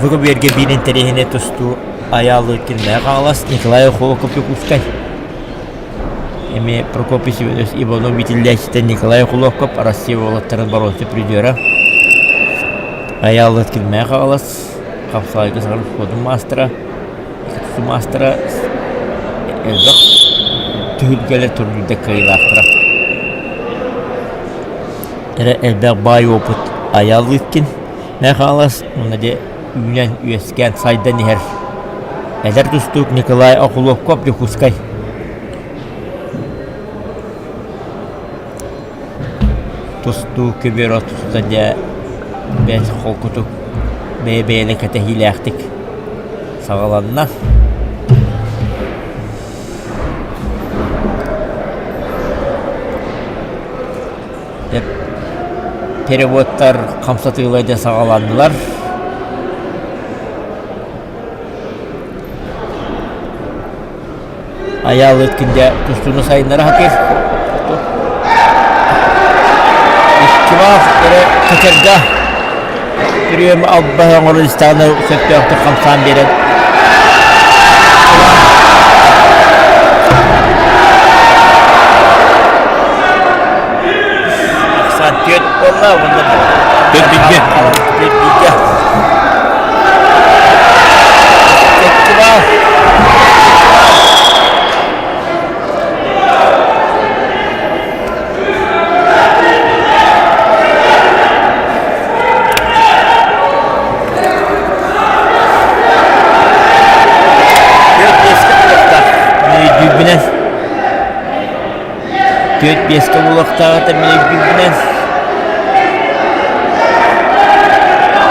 Выборга биир интэриэһинэй тустуу Айаал Лыткин-Мэҥэ Хаҥалас Николай Охлопков Дьокуускай Эмиэ Прокопий Семенович Иванов иитиллээччитэ Николай Охлопков Россия уолаттарын боруонса призера Айаал Лыткин-Мэҥэ Хаҥалас хапсаҕайга саҥа спордун маастара маастара элбэх түһүлгэлэр турнирда кыайыылаахтара. Эрэ элбэх баай опыт Айаал Лыткин Мэҥэ Хаҥалас уонна дьэ үүнэн үөскээн сайдан иһэр эдэр тустуук Николай Охлопков Дьокуускай. Тустуу көбүөр ортотута дьэ бэрт холкутук бэйэ-бэйэни кэтэһиилээхтик саҕаланна. Переводтар хамсатыылар дьэ саҕаланнылар. Айаал Ыткиндэ тустууну сайыннара сатыыр. Иккилаах эрэ кэтэргэ Түрүөм албаһы оҥорон истэҕинэ сөптөөхтүк хамсаан биэрэн Ахсаан түөрт буолла уонна Түөрт бииргэ. Түөрт бииргэ. Сэттибал. Түөрт биэскэ буолуохтаах. Мин өйдүүрбүнэн. Түөрт биэскэ буолуохтаах этэ мин өйдүүрбүнэн.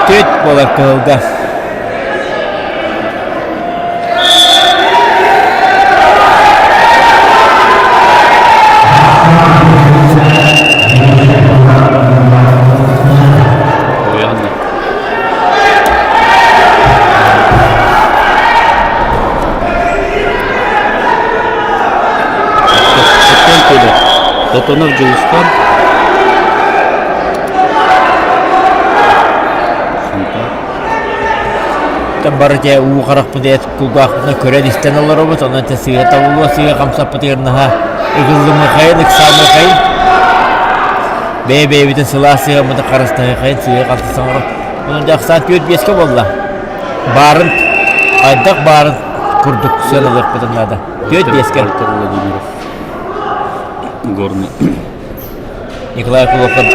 Түөрт буолар кыһылга. Платонов Дьулустан. Бары дьэ уу харахпыт эт кулгаахпытынан көрөн-истэн олоробут, онон те сыыһа табыллыа, сыыһа хамсаппытыгар наһаа ыгыллымыхайын, ыксаамыхайын, бэйэ-бэйэбитин сылаас сыһыаммытын харыстаһыахайын, сыыһа-халты саҥара. Онон дьэ ахсаан 4-5-кэ буолла. Баарын, хайдах баарын курдук сыаналыахпытын наада. 4-5-кэ. Владимиров. Горный. Николай Кулаков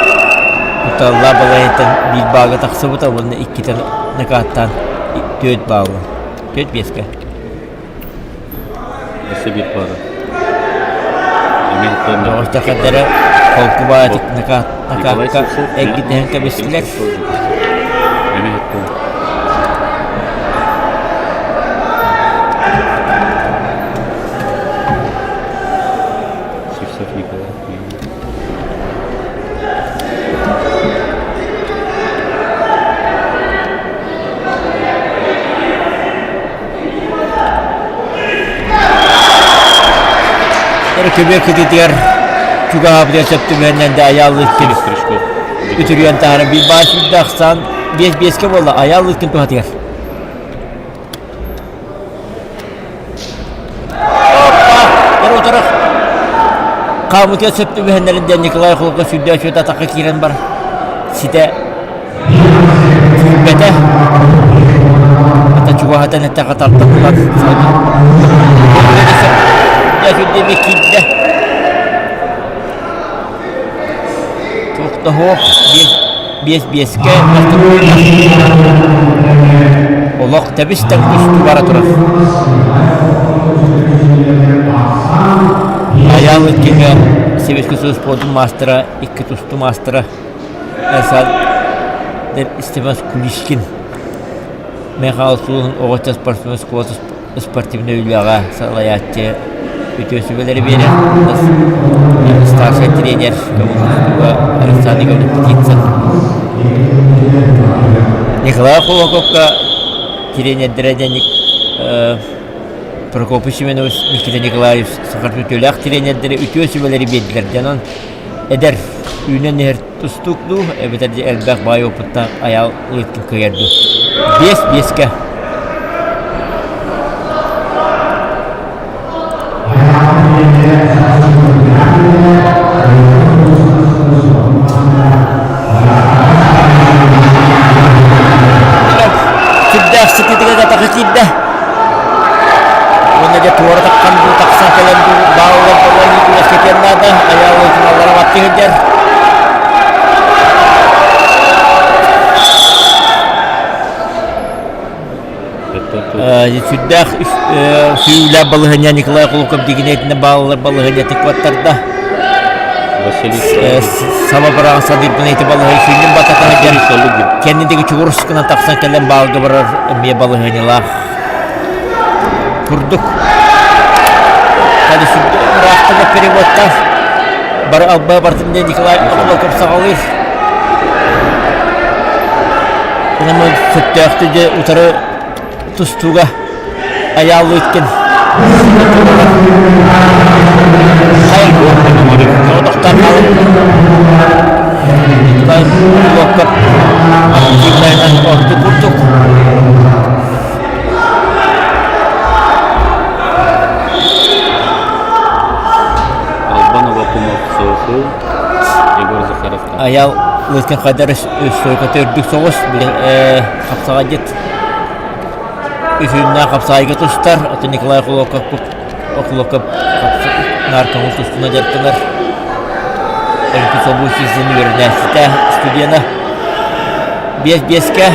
кутталлаах балаһыттан биир баага тахсыбыта уонна иккитэ накааттаан түөрт баалла. Түөрт биэскэ. Өссө биир паара. Доҕордохтордоро холку баайытык накаакка эргитиһэн кэбистилэр. Сивцев Николай. Көбүөр кытыытыгар чугаһаабытыгар сөп түбэһиннэн да Айаал Лыткин үтүрүйэн таһааран биир баас сүүрдэ ахсаан биэс биэскэ буолла Айаал Лыткин туһатыгар. Утары хаамытыгар сөп түбэһиннэрин диэн Николай Холко сүүрдэ үчүгэй атахха киирэн бар ситэ Күүрбэтэ, хата чугаһатан эттэххэ тардан ылан дьэ киирдэ. Туох да суох, биэс биэскэ олох тэбис-тэҥ түстүү бара турар. Айаал иккигэ Советский Союз спордун маастара, икки тустуу маастара Степан Куличкин Михаил Сулун оҕоччо спортсмен оскуолата спортивнай үлэҕэ салайааччы үтүө сүбэлэри биэрэр. Старшай тренер Александр Иванович Птицын. Николай Кулаковка тренердэрэ диэн Прокопий Семенович Никита Николаевич сахарпүтүөлээх тренердэри үтүө сүбэлэри биэрдилэр. Дьонон Эдэр, үүнэн иһэр тустуук дуу, эбэтэр дьэ элбэх баай опыттаах Айаал Лыткин кыайар дуу? Биэс биэскэ. Сүрдээх сытыытыгар атаха киирдэ. Уонна дьэ туора таххан дуу, тахсан кэлэн дуу, бааллар буолан үөскэтиэн наада. Айаал Лыткин баттыы сылдьар. Сүрдээх сүүрүүлээх балаһыанньа Николай Кулуков дигинэтинэ бааллар балаһыанньатын куоттарда. Саба быраҕан садыырбын ити балаһыанньа сүнньүн бататан сылдьар. Кэннидиги чугурус гынан тахсан кэлэн баалга барар эмиэ балаһыанньалаах курдук. Ыраахтан переводтаах бары албаа бартын диэн Николай Кулуков саҕалыыр. Онон сөптөөхтүк дьэ утары тустууга Айаал Лыткин Николай Кулаков активнайынан ордук курдук. Албан Авакумов Софу, Егор Захаров. Айаал Лыткин хайдар стойката үрдүк соҕус, хапсаҕайдьыт үһүннээх хапсаайга тустар, атын Николай Кулаков Кулаков наркомол тустууна дьарыктанар. Өрүтү солбуу сезон үөрэнээччитэ, студена. Биэс биэскэ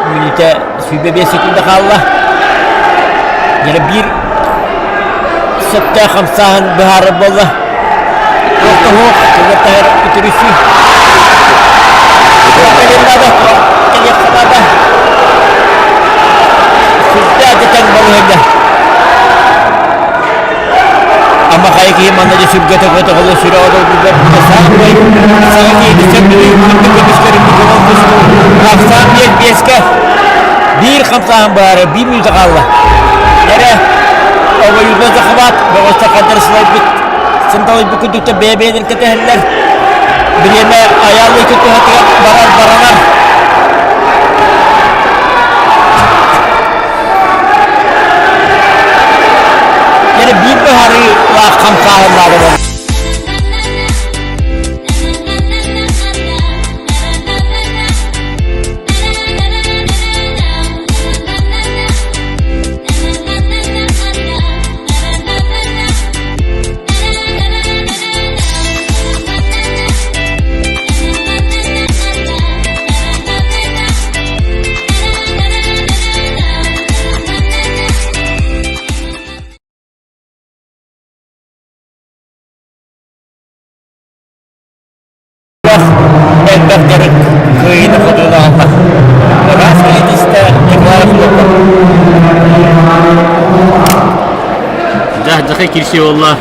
мүнүүтэ 25 секунда хаалла. Дьэ биир сөптөөх хамсааһын быһаарар буолла. Туох таһар үтүрүсүү. Кэлиэххэ наада. Сүрдээх дэтэн балыһыйда. Ама хайа киһи манна дьэ сүргэтэ көтөҕүлэ сүрэҕэ долгуйбат саамай саҥа киһини сөбүлүүр курдук көмүскэрин Ахсаан биэс биэскэ биир хамсааһын баара биир мүнүүтэ хаалла. Эрэ обоюдно захват бөҕөстө хандар сылайбыт. Сынталыйбыт курдуктар бэйэ-бэйэлэрин кэтэһэллэр. Бириэмэ Айаал Лыткин туһатыгар барар баранар. Кини биир быһаарыылаах хамсааһыннаах буолар. Элбэх дьарык кыайыыны-хотууну аҕалла. Ыраас кэлитиистэ Николай Хлопов. Дьэ, дьахай кирси буолла.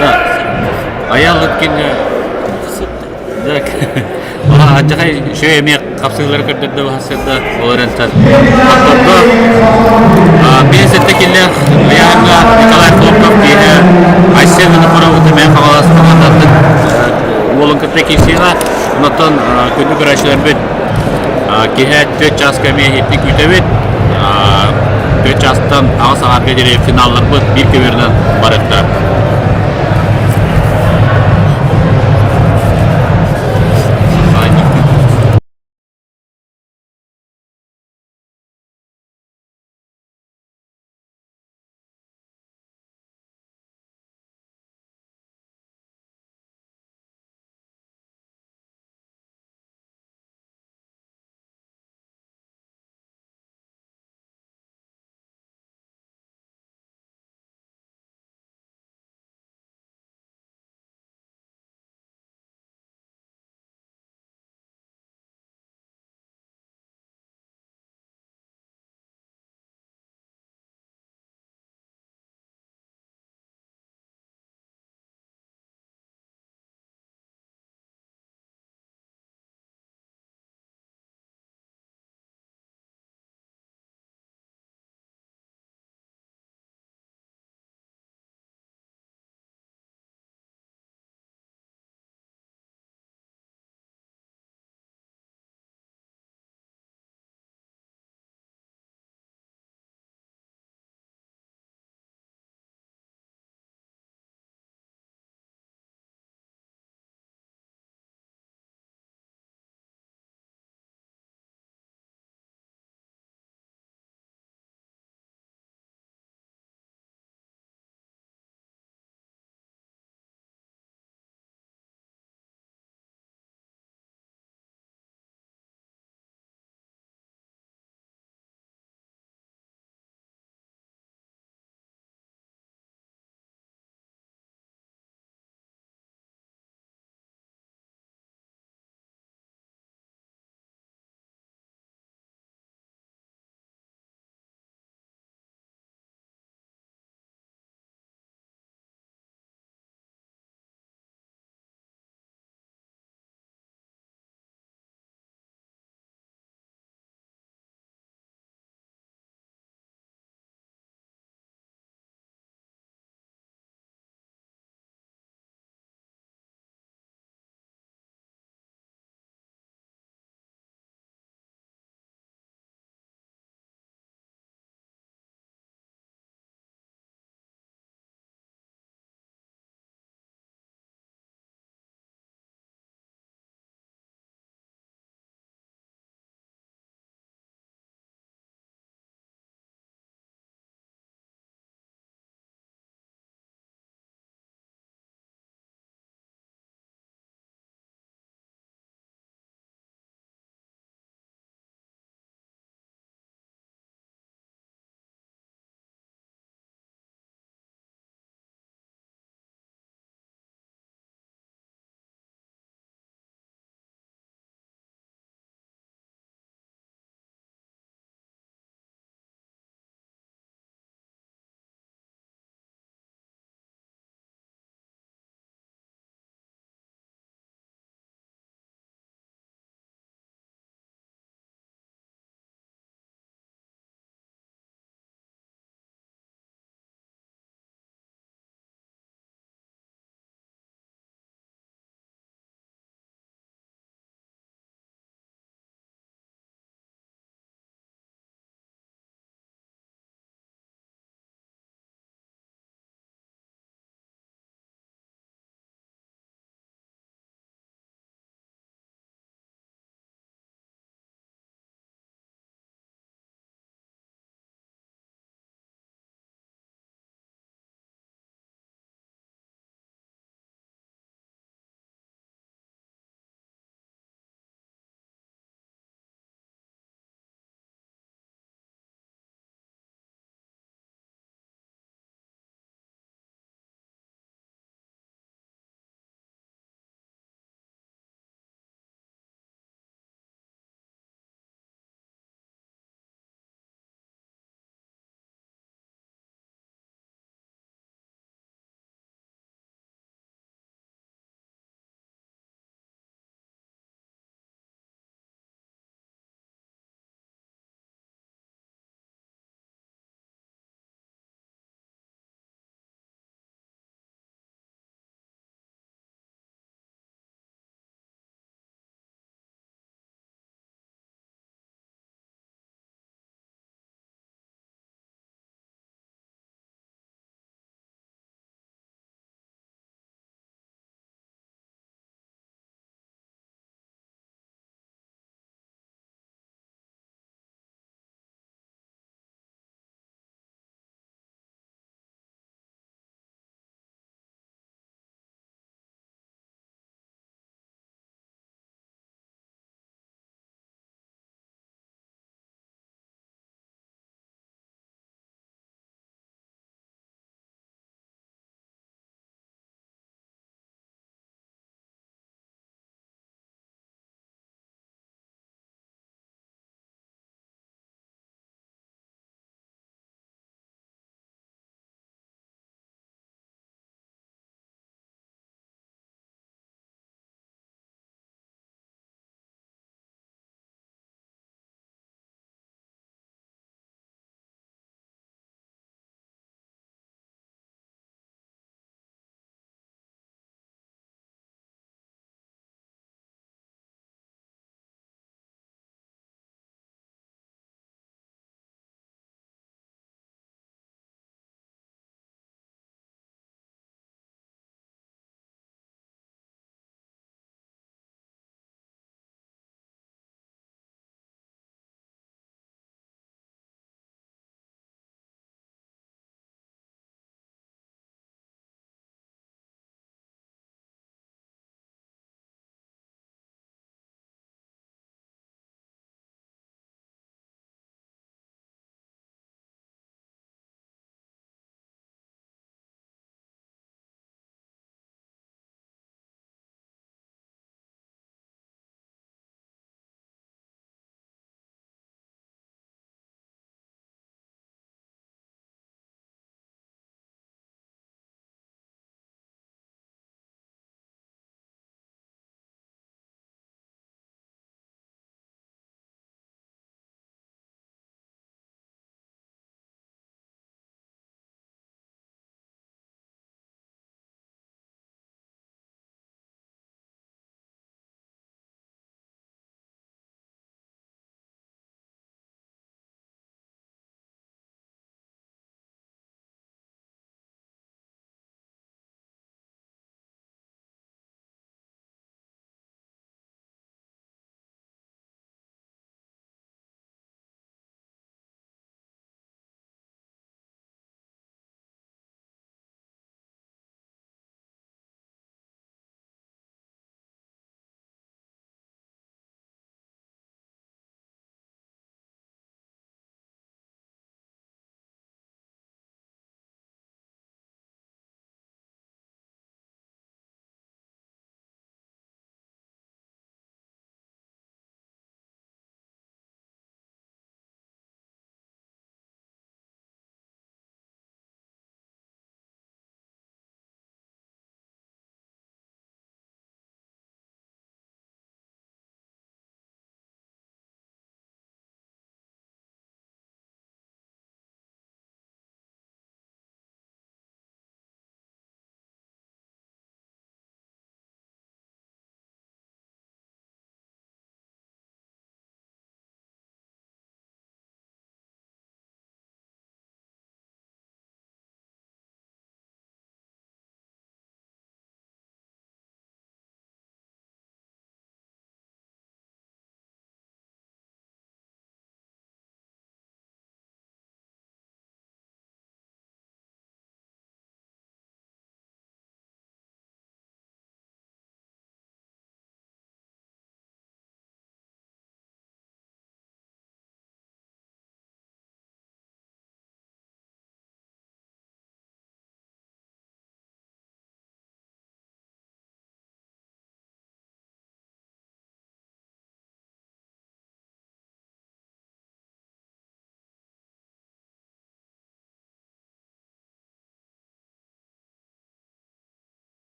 Да. Айаал Лыткин Дьахай үчүгэй эмиэ хапсыылары көрдөрдө баһассыарда ол эрэнтэн хоттордо. 57 киллээх ыйааһыҥҥа Николай Хлопков киэһэ Айсен Винокуров Мэҥэ Хаҥалас хамаандатын уолун кытта киирсиэҕэ. Онтон күндү көрөөччүлэрбит киэһэ 4 чааска эмиэ иһитти күүтэбит. 4 чаастан 8 аҥаарга диэри финалларбыт биир көбүөрүнэн барыахтара.